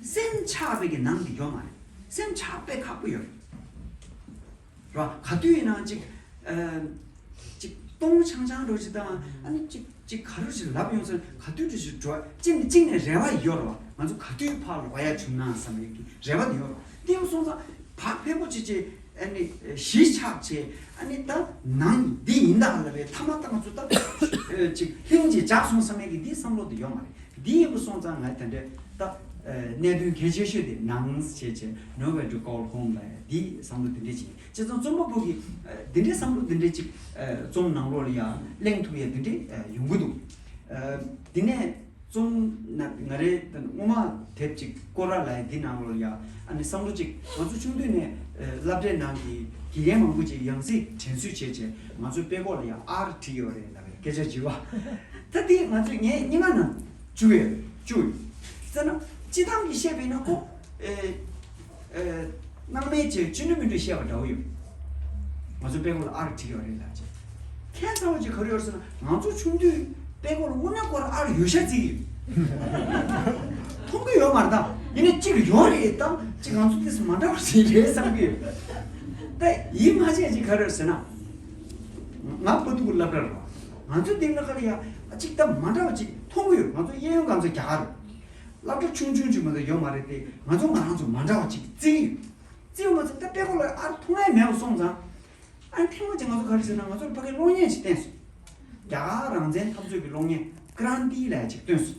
སེམས་ཆགས་པའི་གི་ནང་དེ་ཡོད་མ་རེད། སེམས་ཆགས་པའི་ཁག་པོ་ཡོད་རེད། ར་ག་དུས་ཡིན་ན་ཅིག་ཨ་ཅིག་སྟོང་ཆང་ཆང་འགྲོ་ཅིག་དང་ཨ་ནི་ཅིག་ཅིག་ག་རུ་ཅིག་ལབ་ཡོང་ཟེར་ག་དུས་དུ་ཞིག་འགྲོ་ཅིག་ནི་ཅིག་ནས་རེ་བ་ཡོད་ར་ང་ཚོ་ག་དུས་ཕར་ལོག་ཡ་བྱུང་ན་བསམ་ཡས་ཀྱི་རེ་བ་དེ་ཡོད་ར་དེ་ཡོད་སོང་ཙང་བག་ཕེབས་པོ་ཅིག་ཅིག་ཨ་ནི་གཞིས་ཆགས་ཆེ་ཨ་ནི་ད་ནང་འདི་ཡིན་ད་ལ་བའི་ཐ་མ་ད་ང་ཚོ་ད་ཅིག་ལྷིང་ཅིག་འཇགས་སོང་བསམ་ཡས་ཀྱི་འདི་བསམ་བློ་དེ་ཡོད་མ་རེད། འདི་ཡིན་པ་སོང་ཙང་ང་དེ་འདྲའི་ད་གནད་དོན་གལ་ཆེ་ཤོས་དེ་ནང་བྱས་བྱས་Nowhere to Call Home ལ་འདི་བསམ་བློ་དེ་འདྲས་བྱས། བྱས་ཙང་རྩོམ་པ་པོ་གིས་འདི་འདྲའི་བསམ་བློ་འདི་འདྲས་ཅིག་རྩོམ་ནང་ལོགས་ལ་ཡང་གླེང་ཐུབ་ཡ་འདི་འདྲས་ཡོང་གི་འདུག་དེ་ནས་རྩོམ་ན་ང་རའི་སྔོན་མ་དེབ་ཅིག་སྐོར་ར་ལ་ཡ་འདི་ནང་ལོགས་ལ་ཡ་ཨ་ནི་བསམ་བློ་ཅིག་ང་ཚོ་ཆུང་དུས་ནས་སློབ་གྲྭའི་ནང་གི་དགེ་རྒན་མང་པོ་ཅིག་ཡང་སྲིད་དྲན་གསོ་བྱས་བྱས་ང་ཚོའི་དཔེ་ཁོག་ལ་ཡ་ཨར་བྲིས་ཡོད་རེད་ལབ་པའི་སྐད་ཆ་བརྗོད་པ། ད་དེ་ང་ཚོས་ངའི་སྙན་ངག་ནང་བཅུག་ཡོད་བཅུག་ཡོད། ཟེར་ན་སྤྱི་བཏང་གི་བཤད་པས་ན་ཁོ་ཨེ་ཨེ་སྣང་མེད་ཅེས་ཅི་འདྲ་མི་འདྲ་བཤད་པ་འདྲ་བོ་ཡོད། ང་ཚོ་དཔེ་ཁོག་ལ་ཨར་བྲིས་ཡོད་རེད་ལབ་ཅེས། ཁྱད་མཚར་བ་ཅིག་ག་རེ་ཡོད་ཟེར་ན་ང་ཚོ་ཆུང་དུས་དཔེ་ཁོག་ལ་དངོས་གནས་ཁོ་རང་ཨར་ཡོད་ཤག་བརྩི་གི་ཡོད། མཐོང་གི་ཡོད་མ་རེད་ད། ཡིན་ན་གཅིག་ཡོད་རེད་ད། གཅིག་ང་ཚོ་ཏོག་ཙམ་མ་འདྲ་བ་ཞིག་རེད་བསམ་གི་ཡོད། ད་ཡིད་མ་ཆེས་ཅིག་ག་རེ་ཟེར་ན། ང་པོ་ཏི་གུ་སློབ་གྲྭ་རེད་བ། ང་ཚོ་དེང་ལ་ཁ་ལ་ཡ་གཅིག་ད་མ་འདྲ་བ་ཅིག་མཐོང་གི་ཡོད། ང་ཚོ་གཡས་གཡོན་གང་ཚོ་རྒྱ་གར་རེད། སློབ་གྲྭ་ཆུང་ཆུང་ཅིག་མ་གཏོགས་ཡོད་མ་རེད་དེ་ང་ཚོ་ང་རང་ཚོ་མ་འདྲ་བ་ཅིག་བརྩི་གི་ཡོད། བརྩི་ཡོད་མ་ཚད་ད་དཔེ་ཁོག་ལ་ཨར་མཐོང་ཡ་མེད་པ་སོང་ཙང་། ཨ་ནི་ཐེངས་མ་གཅིག་ང་ཚོ་ག་རེ་ཟེར་ན་ང་ཚོར་ཕ་གིའི་གློག་བརྙན་ཅིག་བསྟན་སོང་། རྒྱ་གར་རང་བཙན་འཐབ་རྩོད་ཀྱི་གློག་བརྙན་ཀྲན་ཏི་ལབ་ཡ་ཅིག་བཏོན་སོང་།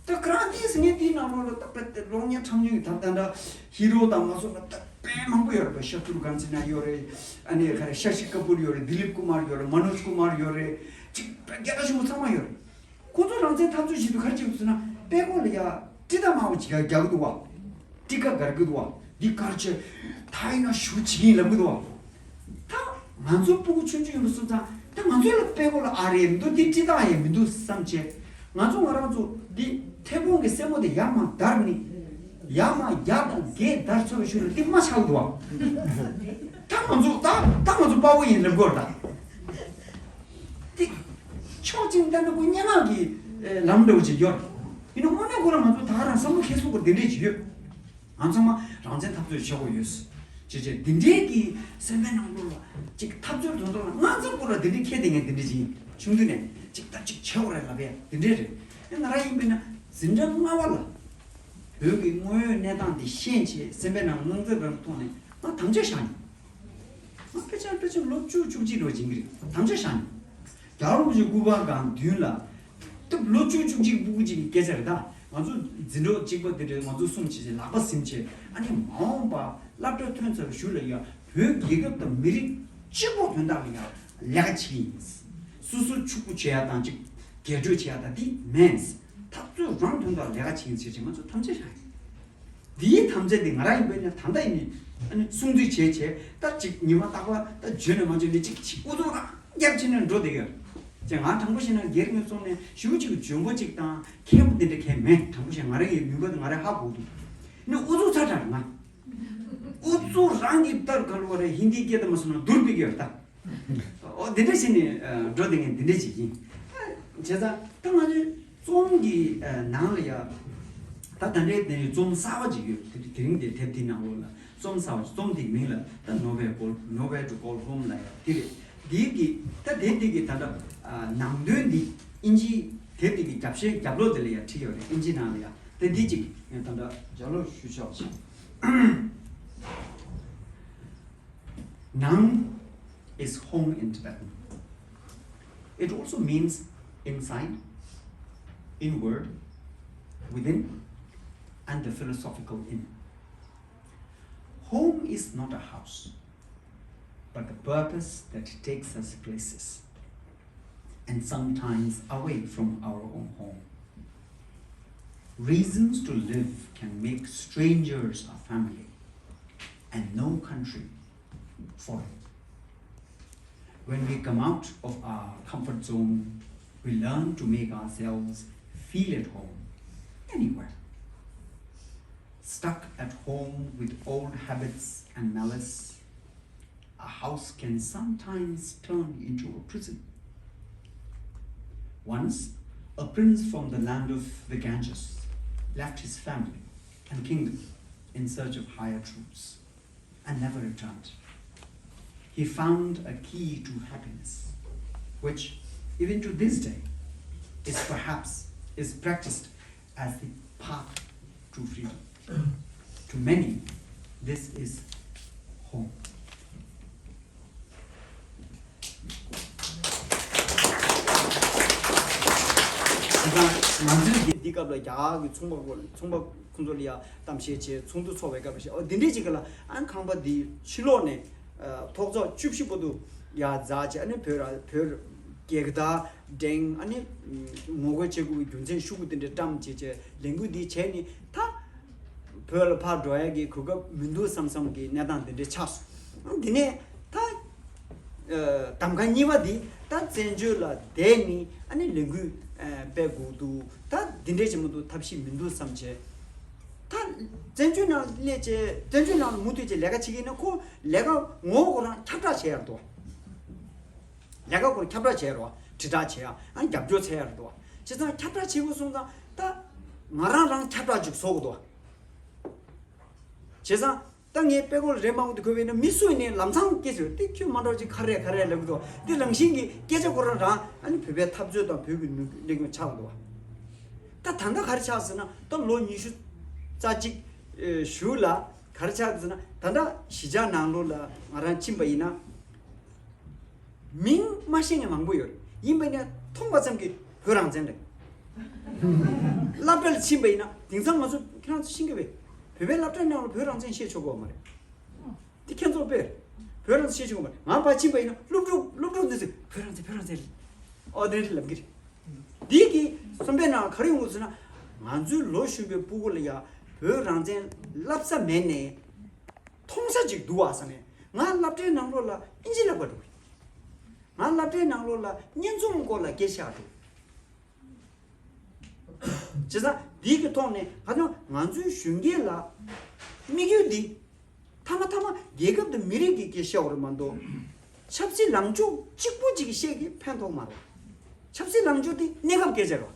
ད་ཀྲན་ཏི་ཟེར་མཁན་དེའི་ནང་ལོགས་ལ་ད་པད་དེ་གློག་བརྙན་འཁྲབ་མཁན་གྱི་ད་ད་འདྲ་ཧི་རོ་དང་མ་སོགས་ལ་ད་ དཔེ་མང་པོ་ཡོད་རེད་པ། ཤ་ཏུར་གན་ཛི་ན་ཡོད་རེད། ཨ་ནི་ག་རེ་ཤ་ཤི་ཀ་པུར་ཡོད་རེད། དི་ལིབ་ཀུ་མར་ཡོད་རེད། མ་ནོཇ་ཀུ་མར་ཡོད་རེད། ཅིག་དཔེ་རྒྱལ་ཁ་ཆེན་པོ་ཚང་མ་ཡོད་རེད། ཁོ་ཚོ་རང་བཙན་འཐབ་རྩོད་བྱེད་དུས་ག་རེ་བྱེད་དགོས་ཟེར་ན། དཔྲལ་ཀོ་ལ་ཡ་ཊི་ད་མང་པོ་ཅིག་རྒྱག་གི་འདུག་བ། ཊི་ཀ་རྒྱག་གི་འདུག་བ། འདི་ག་རེ་བྱས། ད་ཡིན་ན་ཞུ་བྱེད་ཀྱིན་ལབ་གི་འདུག་བ། ད་ང་ཚོ་སྤུ་གུ་ཆུང་ཆུང་ཡིན་པ་སོང་ཙང་། ད་ང་ཚོ་ལ་དཔྲལ་ཀོ་ལ་ཨར་ཡང་མི་འདུག་འདི་ཊི་ད་ཡང་མི་འདུག་བསམ་བྱས། ང་ཚོ་ང་རང་ཚོ་འདི་ཐལ་སྤུངས་ཀྱི་སེན་མོ་དེ་ཡར་མར་བརྡར་ནས། ཡར་མར་རྒྱག་དང་རྒྱས་བརྡར་ཚར་བའི་ཤུལ་ལ་འདི་མར་ཆག་འདུག་བ། ད་ང་ཚོ་ད་ད་ང་ཚོ་དཔའ་བོ་ཡིན་ལབ་དགོས་རེད་ད། དེ་ཕྱོགས་གཅིག་ནས་བལྟས་ན་ཁོ་སྙན་ངག་གི་ལམ་འདྲ་བོ་ཅིག་ཡོད། ཡིན་ན་དངོས་གནས་ཁོ་རང་ང་ཚོ་ད་ག་རང་བསམ་བློ་འཁྱེར་ཚུགས་པ་དེ་འདྲས་ཅིག་ཡོད། ང་ཚང་མ་རང་བཙན་འཐབ་རྩོད་བྱེད་དགོས་ཡོད། ཅེས་བྱས་འདི་འདྲའི་གི་སེམས་པའི་ནང་ལོགས་ལ་ཅིག་འཐབ་རྩོད་དོན་དག་ལ་ང་ཚོ་ཁོ་རང་འདི་འདྲའི་ཁྱེད་དེ་ངས་འདི་འདྲས་ཅིག་ཆུང་དུས་ནས་ཅིག་ད་ཅིག་བྱེད་དགོས་རེད་ལབ་ཡ་འདི་འདྲས་རེད། ཡང་ང་རང་ཡིན་པས་ན་འཛིན་གྲྭ་ལྔ་པ་ལ་བོད་ཀྱི་དངོས་ཡོད་གནས་སྟངས་འདི་ཤེས་བྱས་སེམས་པའི་ནང་དངངས་འཚབ་རང་མཐོང་ནས་ང་དམ་བཅའ་བཞག་མྱོང་། ང་ཕལ་ཆེར་ཕལ་ཆེར་ལོ་བཅུ་བཅུ་གཅིག་རེ་བ་ཡིན་གྱི་རེད། དམ་བཅའ་བཞག་མྱོང་། རྒྱལ་བ་རིན་པོ་ཆེའི་སྐུ་པར་སྒང་མདུན་ལ། སྟབས་ལོ་བཅུ་བཅུ་གཅིག་སྤུ་གུ་གཅིག་གི་སྐད་ཆ་རེད་ད། ང་ཚོ་འཛིན་གྲོགས་གཅིག་པ་དེ་འདྲས་ང་ཚོ་གསུམ་བྱས་བྱས་ལག་པ་ཟིན་བྱས། ཨ་ནི་མ་འོངས་པ་སློབ་གྲྭ་ཐོན་ཚར་བའི་གཞུག་ལ་ཡ་བོད་རྒྱལ་ཁབ་དང་མི་རིགས་གཅིག་པོ་དོན་དག་ལ་ཡ་ལས་ཀ་བྱེད་ཀྱི་ཡིན། སོ་སོ་ཕྱུག་པོ་བྱེད་ཡ་དང་ཅིག་རྒྱས་སྤྲོས་བྱེད་ཡ་དང་འདི་མིན། འཐབ་རྩོད་རང་དོན་དག་ལས་ཀ་བྱེད་ཀྱི་ཡིན་ཟེར་བྱས་ང་ཚོ་དམ་བཅའ་བཞག་ཡིན། འདིའི་དམ་བཅའ་འདི་ང་རང་ཡིན་པས་ན་ད་ལྟ་ཡིན་ནི་ཨ་ནི་སྲུང་བརྩི་བྱས་བྱས་ད་ཅིག་ཉི་མ་རྟག་པར་ད་འཇོན་ནས་མ་འཇོན་ནས་ཅིག་ཅིག་ཨུ་ཚུགས་རང་རྒྱབ་བྱས་ནས་འགྲོ་བསྡད་ཡོད། ཅེས་ང་དྲང་པོ་བཤད་ན་སྒེར་ངོས་ཚོ་ནས་ཞུ་ཅིག་འཇོན་པོ་ཅིག་དང་མཁས་པོ་དེ་འདྲ་གང་མེད། དྲང་པོ་བཤད་ང་རང་གི་ནུས་པ་དེ་ང་རང་ཧ་གོ་འདུག་ནི་ཨུ་ཚུགས་ཚ་དྲག་ང་ཨུ་ཚུགས་རང་གི་ལྟར་ག་ལ་བ་རེད། ཧིན་དིའི་སྐད་དུ་མ་སོང་ན་དུར་པིག་ཡོད་ད། ཨོ་དེ་འདྲ་བྱས་ནས་འགྲོ་བསྡད་མཁན་དེ་འདྲ་ཅིག་ཡིན། བྱས་ཙང་ད་ང་ཚོའི་རྩོམ་གྱི་ནང་ལ་ཡ། ད་ད་ལྟའི་དེ་ནས་རྩོམ་གསར་བ་ཅིག་ཡོད། དེ་དེ་རིང་དེ་དེབ་དེའི་ནང་ལོགས་ལ་རྩོམ་གསར་བ་ཅིག་རྩོམ་དེའི་མིང་ལ་ད་Nowhere Call- Nowhere to Call Home ལབ་ཡ་དེ་རེད། དེའི་གི་ད་དེབ་དེ་གི་ད་ལྟ་ནང་དོན་འདི་ཨིན་ཇི་དེབ་དེ་གི་རྒྱབ་ཤའི་རྒྱབ་ལོགས་དེ་ལ་ཡ་བྲིས་ཡོད་རེད། ཨིན་ཇི་ནང་ལ་ཡ་དེ་འདི་ཅིག་ད་ལྟ་རྒྱབ་ལོགས་ཞུ་ཆོག་ཅིག Nang is home in Tibetan. It also means inside, inward, within, and the philosophical in. Home is not a house, but the purpose that takes us places, and sometimes away from our own home. Reasons to live can make strangers a family, and no country foreign. When we come out of our comfort zone, we learn to make ourselves feel at home anywhere. Stuck at home with old habits and malice, a house can sometimes turn into a prison. Once, a prince from the land of the Ganges left his family and kingdom in search of higher truths and never returned. He found a key to happiness, which, even to this day, is perhaps is practiced as the path to freedom. To many, this is home. ང་ཚོས་འདི་སྐབས་ལ་རྒྱ་གར་གྱི་ཚོང་པ་ཚོང་པ་ཁོང་ཚོ་ལ་ཡ་གཏམ་བཤད་བྱས། ཚོགས་འདུ་ཚོགས་པའི་སྐབས་ལ་བཤད། འོ་འདི་འདྲས་ཅིག་ག་ལ་ཨ་ནི་ཁང་པ་འདི་ཕྱི་ལོགས་ནས་ཐོག་བརྩེགས་བཅུ་བཞི་བར་དུ་ཡ་འཛེགས་བྱས། ཨ་ནི་བོད་ར་བོད་རྒྱལ་དར་བསྒྲེངས། ཨ་ནི་ངོ་རྒོལ་བྱེད་དགོས་པའི་རྒྱུ་མཚན་ཤོག་གུ་འདི་འདྲ་བཀྲམ་བྱས་བྱས་ལས་འགུལ་འདི་བྱས་ནས་ད་བོད་ལ་ཕར་འགྲོ་ཡ་གི་གོ་སྐབས་མི་འདུག་བསམ་བསམ་གྱི་གནས་སྟངས་འདི་འདྲ་ཆགས་སོང་། འདི་ནས་ད་གདམ་ག་གཉིས་པ་འདི་ད་བཙན་བྱོལ་ལ་བསྡད་ནས་ཨ་ནི་ལས་འགུལ་སྤེལ་དགོས་འདུག་ད་འདི་འདྲ་བྱེད་མ་ཐུབ་ཐབས་ཤེས་མི་འདུག་བསམ་བྱས། ད་བཙན་བྱོལ་ནང་སླེབས་བྱས་བཙན་བྱོལ་ནང་ལ་མུ་མཐུད་བྱས་ལས་ཀ་བྱེད་ཀྱི་ཡིན་ན་ཁོ་ལས་ཀ་ངོ་བོ་ཁོ་རང་ཁྱབ་བསྒྲགས་བྱེད་ཡག་འདུག་ལས་ཀ་ཁོ་རང་ཁྱབ་བསྒྲགས་བྱེད་ཡག་རེད་བ། དྲིལ་བསྒྲགས་བྱེད་ཡག་ཨ་ནི་རྒྱབ་སྐྱོར་བྱེད་ཡག་རེད་འདུག་བ། བྱས་ཙང་ཁྱབ་བསྒྲགས་བྱེད་དགོས་སོང་ཙང་ད་ང་རང་རང་ཁྱབ་བསྒྲགས་ཅིག་བཟོ་དགོས་འདུག་བ། བྱས་ཙང་ད་ངས་དཔེ་ཁོ་ལ་རེ་མང་པོ་དེ་གོ་བས་ན་མི་སུ་ཡིན་ནའི་ལམ་སང་སྐད་ཆ་དེ་ཁྱོད་མ་འགྲོ་ཅིག་ཁ་རེ་ཁ་རེ་ལབ་གི་འདུག་བ། དེ་རང་བཞིན་གྱི་སྐད་ཆ་ཁོ་རང་རང་ཨ་ནི་བོད་པའི་འཐབ་རྩོད་དང་བོད་ཀྱི་ནུས་ལས་ཀྱང་ཆགས་འདུག་བ། ད་ད་ལྟ་ག་རེ་ཆགས་ཟེར་ན་ད་ལོ་ཉི་ཤུ་རྩ་གཅིག་གཞུག་ལ་ག་རེ་ཆགས་ཟེར་ན་ད་ལྟ་གཞིས་ཆགས་ནང་ལོགས་ལ་ང་རང་ཕྱིན་པ་ཡིན་ན། མིང་མ་ཤེས་མཁན་མང་པོ་ཡོད་རེད། ཡིན་པས་ན་མཐོང་བ་ཙམ་གྱིས་བོད་རང་བཙན་རེད། སློབ་གྲྭ་ལ་ཕྱིན་པ་ཡིན་ན་དེང་སང་ང་ཚོ་ཁྱེད་རང་ཚོ་ཤེས་ཀྱི་རེད། བོད་པའི་སློབ་གྲྭའི་ནང་ལ་བོད་རང་བཙན་བཤད་ཆོག་གི་ཡོད་མ་རེད། དེ་ཁྱེད་ཚོ་དཔེར་བོད་རང་བཙན་ཤེས་ཀྱི་ཡོད་མ་རེད། ང་ཕར་ཕྱིན་པ་ཡིན་ན་སློབ་ཕྲུག་སློབ་ཕྲུག་འདི་ཚོས་བོད་རང་བཙན་བོད་རང་བཙན་རེད། ཨོ་དེ་འདྲ་ལབ་ཀྱི་རེད། འདི་གི་གསུམ་པའི་ནང་ག་རེ་ཡོང་གི་ཟེར་ན། ང་ཚོའི་ལོ་གཞོན་པའི་སྤུ་གུ་ལ་ཡ་བོད་རང་བཙན་བསླབ་ས་མེད་ནས་མཐོང་ས་ཅིག་འདུག་བ་བསམ་ནས། ང་སློབ་གྲྭའི་ནང་ལོགས་ལ་ཨིན་ཇི་བསླབ་པར་འགྲོ་གི་རེད། ང་སློབ་གྲྭའི་ནང་ལོགས་ལ་བརྙན་འཛུགས་སྐོར་ལ་སྐད་ཆ་འགྲོ། བྱས་ཙང་འདི་གི་ཐོག་ནས་ག་ཚོད་ང་ཚོའི་གཞོན་སྐྱེས་ལ་དམིགས་ཡུལ་འདི། མཐའ་མ་མཐའ་མ་རྒྱལ་ཁབ་དང་མི་རིགས་ཀྱི་སྐད་བཤད་དགོས་རེད་མ་གཏོགས། ཆབ་སྲིད་ལངས་ཕྱོགས་གཅིག་པུ་གཅིག་བཤད་ཀྱི་ཕན་ཐོགས་མ་རེད། ཆབ་སྲིད་ལངས་ཕྱོགས་དེ་གནས་སྐབས་སྐད་ཆ་རེད།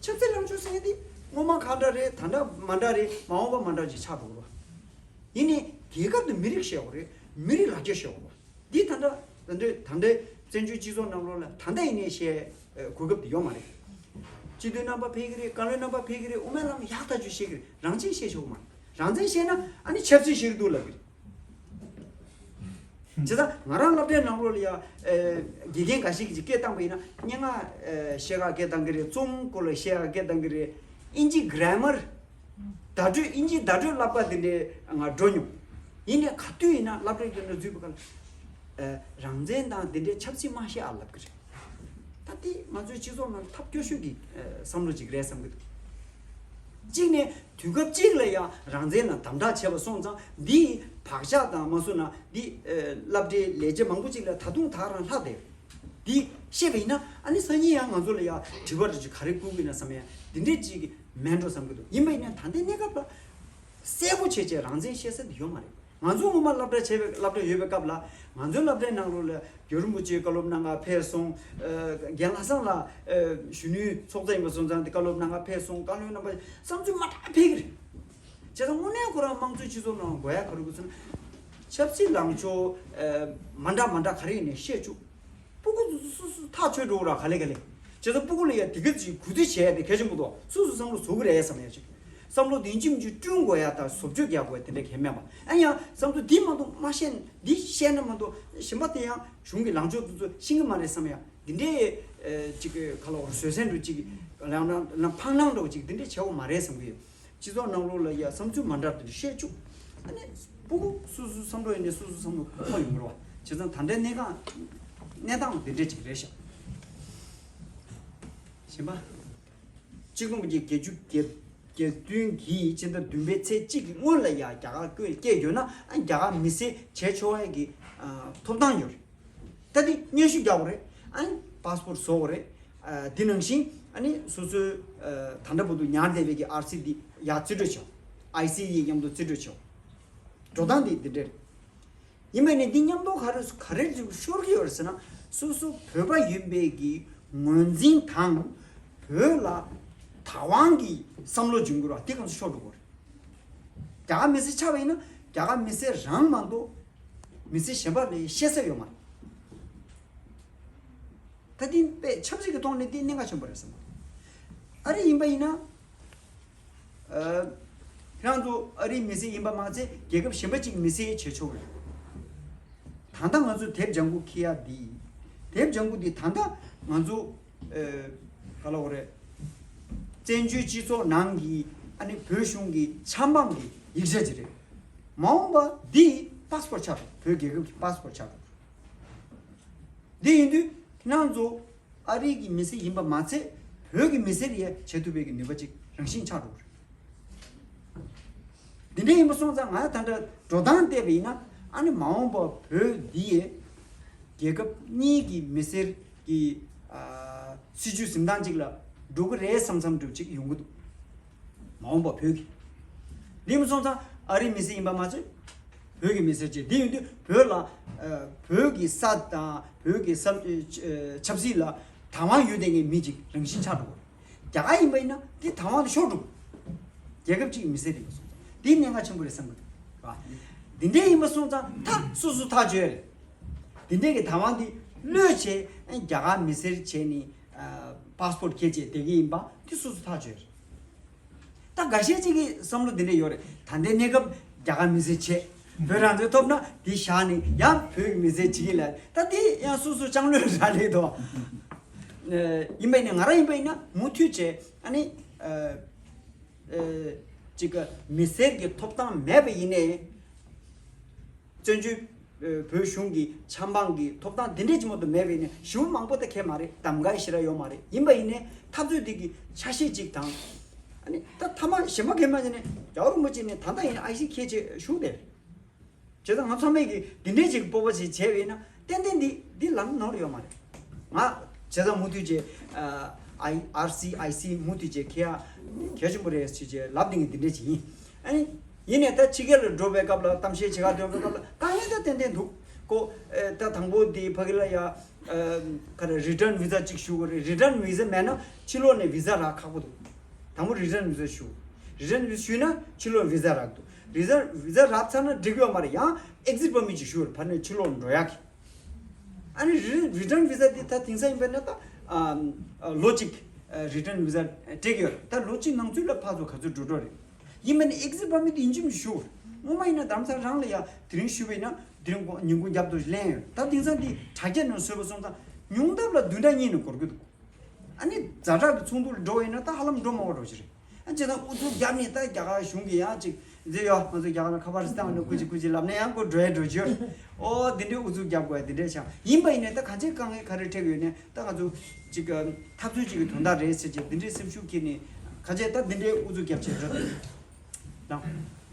ཆབ་སྲིད་ལངས་ཕྱོགས་ཟེར་མཁན་དེ་སྔོན་མ་གང་འདྲ་རེད། ད་འདྲ་མ་འདྲ་རེད། མ་འོངས་པ་མ་འདྲ་ཅིག་ཆགས་འགྲོ་གི་རེད། ཡིན་ནའི་རྒྱལ་ཁབ་དང་མི་རིགས་བཤད་དགོས་རེད། མི་རིགས་ལ་རྒྱ་བཤད་དགོས་རེད། འདི་ད་ལྟ་ད་ལྟ་ད་ལྟའི་བཙན་བྱོལ་སྤྱི་ཚོགས་ནང་ལོགས་ལ་ད་ལྟ་ཡིན་ནའི་བཤད་གོ་སྐབས་དེ་ཡོད་མ་རེད། སྤྱི་འཐུས་རྣམ་པ་ཕེབས་ཀྱི་རེད། བཀའ་བློན་རྣམ་པ་ཕེབས་ཀྱི་རེད། དབུ་མའི་ལམ་ཡག་ཐག་ཆོད་བཤད་ཀྱི་རེད། རང་བཙན་བཤད་ཆོག་གི་མ་རེད། རང་བཙན་བཤད་ན་ཨ་ནི་ཆབ་སྲིད་བཤད་ཀྱི་འདུག་ལབ་ཀྱི་རེད། བྱས་ཙང་ང་རང་སློབ་གྲྭའི་ནང་ལོགས་ལ་ཡ་དགེ་རྒན་འགའ་ཞིག་གིས་སྐད་བཏང་པ་ཡིན་ན། སྙན་ངག་བཤད་ག་སྐད་བཏང་གི་རེད། རྩོམ་སྐོར་ལ་བཤད་ག་སྐད་བཏང་གི་རེད། ཨིན་ཇི་གྷ་ར་མར། བརྡ་སྤྲོད། ཨིན་ཇིའི་བརྡ་སྤྲོད་བསླབ་པ་དེ་འདྲའི་ང་འགྲོ་མྱོང་། ཡིན་ནའི་ག་དུས་ཡིན་ན་སློབ་གྲྭའི་དེ་འདྲ་འཛུལ་བའི་སྐབས་ལ། རང་བཙན་དང་དེ་འདྲའི་ཆབ་སྲིད་མ་བཤད་ཨ་ལབ་ཀྱི་རེད། ད་དེ་ང་ཚོའི་སྤྱི་ཚོགས་ནང་ཐབས་སྐྱོ་ཤོས་ཀྱི་བསམ་བློ་ཅིག་རེད་བསམ་གྱི་འདུག་གཅིག་ནས་དུས་སྐབས་གཅིག་ལ་ཡང་རང་བཙན་ལ་དམ་དྲག་བྱས་པ་སོང་ཙང་། འདིའི་བག་ཆགས་དང་མ་སོང་ན་འདི་སློབ་གྲྭའི་ལས་བྱེད་མང་པོ་ཅིག་ལ་ད་དུང་ད་རང་ལྷག་བསྡད་ཡོད། འདི་བཤད་པ་ཡིན་ན་ཨ་ནི་སང་ཉིན་ཡང་ང་ཚོ་ལ་ཡང་དྲི་བ་རེ་ཅིག་ག་རེ་བསྐུར་གི་ཡིན་ན་བསམ་ཡ། འདི་འདྲས་ཅིག་མེད་འགྲོ་བསམ་གྱི་འདུག་ཡིན་པ་ཡིན་ན་ད་ལྟའི་གནས་སྐབས་ལ་གསལ་པོ་བྱས་བྱས་རང་བཙན་བཤད་ས་འདི་ཡོད་མ་རེད། ང་ཚོ་སྔོན་མ་སློབ་གྲྭ་བྱས་པའི་སློབ་གྲྭ་ཡོད་པའི་སྐབས་ལ། ང་ཚོའི་སློབ་གྲྭའི་ནང་ལོགས་ལ་རྒྱལ་བ་རིན་པོ་ཆེ་བཀའ་སློབ་གནང་ག་ཕེབས་སོང་། ཨ་རྒན་ལྷ་བཟང་ལགས་ཨ་གཞོན་ནུའི་ཚོགས་གཙོ་ཡིན་པ་སོང་ཙང་དེ་བཀའ་སློབ་གནང་ག་ཕེབས་སོང་། བཀའ་བློན་རྣམ་པ་བསམ་ཚུལ་མ་འདྲ་ཕེབས་ཀྱི་རེད། བྱས་ཙང་དངོས་གནས་ཁོ་རང་དམངས་གཙོའི་སྤྱི་ཚོགས་ནང་དགོས་ཡ་ག་རེ་དགོས་ཟེར་ན། ཆབ་སྲིད་ལངས་ཕྱོགས་ཨ་མ་འདྲ་མ་འདྲ་ག་རེ་ཡིན་ནའི་བཤད་བཅུག་སྤུ་གུ་ཚོ་སོ་སོ་ཐག་ཆོད་འགྲོ་གི་ར། ག་ལེ་ག་ལེ། བྱས་ཙང་སྤུ་གུ་ལ་ཡ་དེ་ག་ཅིག་གུས་བརྩི་བྱས་ཏེ་གལ་ཆེན་པོ་འདུག་སོ་སོ་བསམ་བློ་བཟོ་གི་རེད་བསམ་ཡ་ཅིག་བསམ་བློ་དེ་ཡིན་གཅིག་མིན་གཅིག་བསྐྲུན་དགོས་ཡ་དང་བཟོ་བཅོས་རྒྱག་དགོས་ཡ་དེ་འདྲ་གལ་མེད་པ། ཨ་ཡང་བསམ་ཚུལ་འདི་མ་གཏོགས་མ་བཤད་ན། འདི་བཤད་ན་མ་གཏོགས་གཞན་པ་དེ་ཡང་གཞུང་གི་ལངས་ཕྱོགས་དེ་ཚོ་ཤེས་ཀྱི་མ་རེད་བསམ་ཡ། འདི་འདྲའི་ཨ་ཅིག་ག་ལ་བར་བཟོད་བསྲན་འདྲ་ཅིག་ལམ་ལམ་ལམ་འཕང་ལམ་འདྲ་ཅིག་འདི་འདྲ་བྱེད་དགོས་མ་རེད་བསམ་གི་ཡོད། སྤྱི་ཚོགས་ནང་ལོགས་ལ་ཡ་བསམ་ཚུལ་མ་འདྲ་དེ་འདྲ་བཤད་བཅུག་ཨ་ནི་སྤུ་གུ་སོ་སོའི་བསམ་བློ་ཡིན་ནའི་སོ་སོའི་བསམ་བློ་ཁོ་ཡོང་གི་རེད་བ། བྱས་ཙང་ད་ལྟའི་གནས་སྟངས་གནས་སྟངས་འདི་འདྲ་ཅིག་རེད་ཤག་གཞན་པ། གཅིག་སྟོང་དགུ་བརྒྱ་བརྒྱད་ཅུ་གྱ་གྱ་བདུན་གྱི་ཕྱི་ཟླ་བདུན་པའི་ཚེས་གཅིག་གི་སྔོན་ལ་ཡ་རྒྱ་གར་སྐྱོད་སྐྱེས་ཡོད་ན། ཨ་རྒྱ་གར་མི་སེར་བྱེད་ཆོག་ཡ་གི་ཨ་ཐོབ་ཐང་ཡོད་རེད། ད་དེ་སྙན་ཞུ་རྒྱག་དགོས་རེད། ཨ་ནི་པཱ་སི་པོར་ཊི་བཟོ་དགོས་རེད། ཨ་དེ་ནང་བཞིན་ཨ་ནི་སོ་སོའི་ཨ་ད་ལྟ་བར་དུ་ཉར་བསྡད་པའི་གི་ཨར་སི་དེ་ཡར་རྩིས་སྤྲོད་བྱེད། ཨའི་སི་ཡི་མཉམ་དུ་རྩིས་སྤྲོད་བྱེད། འགྲོ་སྟངས་དེ་དེ་འདྲ་རེད། ཡིན་པ་ནི་འདི་མཉམ་དུ་ག་རེ་ག་རེ་ཅིག་ཤོར་གྱི་ཡོད་རེད་ཟེར་ན། སོ་སོ་བོད་པ་ཡིན་པའི་གི་ངོས་འཛིན་དང་བོད་ལ་བདག་དབང་གི་བསམ་བློ་འབྱུང་གི་རེད་བ། དེ་གང་ཚོ་ཤོར་འགྲོ་གི་རེད། རྒྱ་གར་མི་སེར་ཆགས་པ་ཡིན་ན་རྒྱ་གར་མི་སེར་རང་མ་གཏོགས་མི་སེར་གཞན་པ་ལ་བཤད་ས་ཡོད་མ་རེད། ད་དེ་དཔེ་ཆབ་སྲིད་ཀྱི་ཐོག་ནས་དེ་གནད་འགག་ཆེན་པོ་རེད་བསམ། ཨ་རི་ཡིན་པ་ཡིན་ན། ཨ་ཁྱེད་རང་ཚོ་ཨ་རིའི་མི་སེར་ཡིན་པ་མ་ཚད་རྒྱལ་ཁབ་གཞན་པ་ཅིག་མི་སེར་བྱེད་ཆོག་རེད། ད་ལྟ་ང་ཚོ་དེབ་ལྗང་ཁུ་འཁྱེར་ཡ་འདི། དེབ་ལྗང་ཁུ་འདི་ད་ལྟ་ང་ཚོ་ཨ་ག་ལབ་དགོས་རེད། བཙན་བྱོལ་སྤྱི་ཚོགས་ནང་གི་ཨ་ནི་བོད་གཞུང་གི་ཆབ་འབངས་ཀྱི་ཡིག་ཆ་ཅིག་རེད། མ་འོངས་པ་འདི་པཱ་སི་པོར་ཊི་ཆགས་འགྲོ། བོད་རྒྱལ་ཁབ་ཀྱི་པཱ་སི་པོར་ཊི་ཆགས་འགྲོ། འདི་ཡིན་དུས་ཁྱེད་རང་ཚོ་ཨ་རི་གི་མི་སེར་ཡིན་པ་མ་ཚད་བོད་ཀྱི་མི་སེར་ཡང་བྱེད་ཐུབ་པའི་གི་ནུས་པ་ཅིག་རང་བཞིན་ཆགས་འགྲོ་གི་རེད། འདི་འདྲ་ཡིན་པ་སོང་ཙང་ང་ད་ལྟ་འགྲོ་སྟངས་བལྟས་པ་ཡིན་ན། ཨ་ནི་མ་འོངས་པ་བོད་འདི་ཡི་རྒྱལ་ཁབ་གཉིས་ཀྱི་མི་སེར་གྱི་ཨ་སྲིད་བྱུས་འཛིན་སྟངས་ཅིག་ལ་འགྲོ་གི་རེད་བསམ་བསམ་འདྲ་ཅིག་ཡོང་གི་འདུག་མ་འོངས་པ་བོད་ཀྱི། འདི་མ་སོང་ཙང་ཨ་རིའི་མི་སེར་ཡིན་པ་མ་ཚད་བོད་ཀྱི་མི་སེར་བྱས། འདི་ཡིན་དུས་བོད་ལ་ཨ་བོད་ཀྱི་ས་དང་བོད་ཀྱི་ས་ཨ་ཆབ་སྲིད་ལ་དང་བ་ཡོད་བསྡད་མཁན་མི་ཅིག་རང་བཞིན་ཆགས་འགྲོ་གི་རེད། རྒྱ་གར་ཡིན་པ་ཡིན་ན་འདི་དང་བ་དེ་ཤོར་འགྲོ་གི་རེད། རྒྱལ་ཁབ་གཅིག་གི་མི་སེར་ཡིན་པ་སོང་ཙང་འདི་གནད་འགག་ཆེན་པོ་རེད་བསམ་གི་འདུག་ར། འདི་འདྲ་ཡིན་པ་སོང་ཙང་ད་སོ་སོ་ཐག་ཆོད་རེད། འདི་འདྲའི་གི་དང་བ་འདི་གློད་བྱས་རྒྱ་གར་མི་སེར་བྱས་ནས་ཨ་པཱ་སི་པོར་ཊི་འཁྱེར་བྱས་བསྡད་ཀྱི་ཡིན་པ་འདི་སོ་སོ་ཐག་ཆོད་རེད། ད་འགའ་ཤས་ཅིག་གི་བསམ་བློ་འདི་འདྲ་ཡོད་རེད། ད་ལྟའི་གནས་སྐབས་རྒྱ་གར་མི་སེར་བྱས། བོད་རང་བཙན་ཐོབ་ན་འདི་བཞག་ནས་ཡང་བོད་ཀྱི་མི་སེར་བྱེད་ཀྱི་ལ། ད་འདི་ཡང་སོ་སོ་ལྕང་ལོས་རག་ལས་དོ། ཡིན་པ་ཡིན་ན་ང་རང་ཡིན་པ་ཡིན་ན་མུ་མཐུད་བྱས་ཨ་ནི་ཨ་ཨ་ཅིག་གི་མི་སེར་གྱི་ཐོབ་ཐང་མེད་པ་ཡིན་ནའི། བཙན་བྱོལ་བོད་གཞུང་གི་ཆབ་འབངས་ཀྱི་ཐོབ་ཐང་དེ་འདྲས་ཅིག་མ་གཏོགས་མེད་པས་ནས་ཞེ་པོ་མང་པོ་ད་ཁེལ་མ་རེད། གདམ་ག་ཞེ་དྲག་ཡོད་མ་རེད། ཡིན་པ་ཡིན་ནས་འཐབ་རྩོད་དེ་གི་ཆ་ཤས་ཅིག་དང་། ཨ་ནི་ད་ཐ་མ་གཞན་པ་གས་མ་ཡིན་ནས་རྒྱལ་བ་རིན་པོ་ཆེ་ནས་ད་ལྟ་ཡིན་ཨ་ཤི་ཁེ་ཆེ་ཞུ་བསྡད་རེད། བྱས་ཙང་ང་ཚང་མས་ཀྱི་འདི་འདྲས་ཅིག་སྤོབས་པ་ཞིག་བྱས་པས་ན་ཏན་ཏན་འདི་འདི་ལམ་ནོར་ཡོད་མ་རེད། ང་བྱས་ཙང་མུ་མཐུད་བྱས་ཨ་ཨའི་ཨར་སི་ཨའི་སི་མུ་མཐུད་བྱས་ཁེ་ཡ་གལ་ཆེན་པོ་རེད་ཟེར་བྱས་ལབ་བསྡད་མཁན་འདི་འདྲས་ཅིག་ཡིན། ཨ་ནི་ཡིན་ནས་ད་ཕྱི་རྒྱལ་ལ་འགྲོ་བའི་སྐབས་ལ་གཏམ་བཤད་བྱེད་ག་འགྲོ་བའི་སྐབས་ལ་དཀའ་ངལ་ད་ཏན་ཏན་འདུག་གོ། ཨེ་ད་དང་པོ་འདི་ཕ་གི་ལ་ཡ་ཨ་ག་རེ་རི་ཊརན་བི་ཟ་ཅིག་ཞུ་དགོས་རེད། རི་ཊརན་བི་ཟ་མེད་ན་ཕྱི་ལོགས་ནས་བི་ཟ་རག་ཁག་པོ་འདུག་དང་པོ་རི་ཊརན་བི་ཟ་ཞུ། རི་ཊརན་བི་ཟ་ཞུས་ན་ཕྱི་ལོགས་བི་ཟ་རག་འདུག་རི་ཊརན་བི་ཟ་རག་ཚར་ན་འགྲིག་ཡོད་མ་རེད། ཡང་ཨེག་ཟིཊ་པར་མིཊ་ཅིག་ཞུ་རེད། ཕར་ནས་ཕྱི་ལོགས་འགྲོ་ཡག་གི། ཨ་ནི་རི་རི་ཊརན་བི་ཟ་འདི་ད་དེང་སང་ཡིན་པ་ན་ད་ཨ་ཨ་ལོ་གཅིག་ཨ་རི་ཊརན་བི་ཟ་སྤྲད་ཀྱི་ཡོད་རེད། ད་ལོ་གཅིག་ནང་ཚུད་ལ་ཕར་ཚུར་ག་ཚོད་འགྲོ་འགྲོ་རེད། ཡིན་པ་ནི་ཨེག་ཟིཊ་པར་མིཊ་དེ་ཡིན་གཅིག་མིན་གཅིག་ཞུ། སྔོན་མ་ཡིན་ན་རྡ་རམ་ས་ལ་རང་ལ་ཡ་དེ་རིང་ཞུ་བ་ཡིན་ན་དེ་རིང་ཉིན་གུང་རྒྱབ་ཏུ་ལེན་ཡོད། ད་དེང་སང་དེ་དྲ་རྒྱ་ནང་བཟོས་པ་སོང་ཙང་ཉུང་མཐའ་ལ་བདུན་ཕྲག་གཉིས་ནས་འགོར་གི་འདུག་ཨ་ནི་ཛ་དྲག་གི་ཚོགས་འདུ་ལ་འགྲོ་བ་ཡིན་ན་ད་ཧ་ལམ་འགྲོ་མ་དགོས་འགྲོ་ཞིག་རེད། ཨ་ནི་བྱས་ཙང་ཨུ་ཚུགས་རྒྱབ་ནས་ད་རྒྱ་གར་གཞུང་གིས་ཡང་ཅིག་མཛད་ཡོད། ང་ཚོ་རྒྱ་གར་ལ་ཁ་པར་བཏང་ནས་སྐུ་མཁྱེན་སྐུ་མཁྱེན་ལབ་ན་ཡང་ཁོ་འགྲོ་ཡ་འགྲོ་རྒྱུ་ཡོད། ཨོ་དེ་འདྲའི་ཨུ་ཚུགས་རྒྱབ་དགོས་ཡ་དེ་འདྲའི་ཆགས། ཡིན་པ་ཡིན་ནའི་ད་ག་ཚོད་དཀའ་ངལ་ག་རེ་འཕྲད་ཀྱི་ཡོད་ནའི་ད་ང་ཚོ་ཅིག་འཐབ་རྩོད་ཅིག་གི་དོན་དག་རེད་ཟེར་བྱས་འདི་འདྲའི་སེམས་ཤུགས་འཁྱེར་ནས་ག་ཚོད་ད་འདི་འདྲའི་ཨུ་ཚུགས་རྒྱབ་བྱས་འགྲོ་དང་།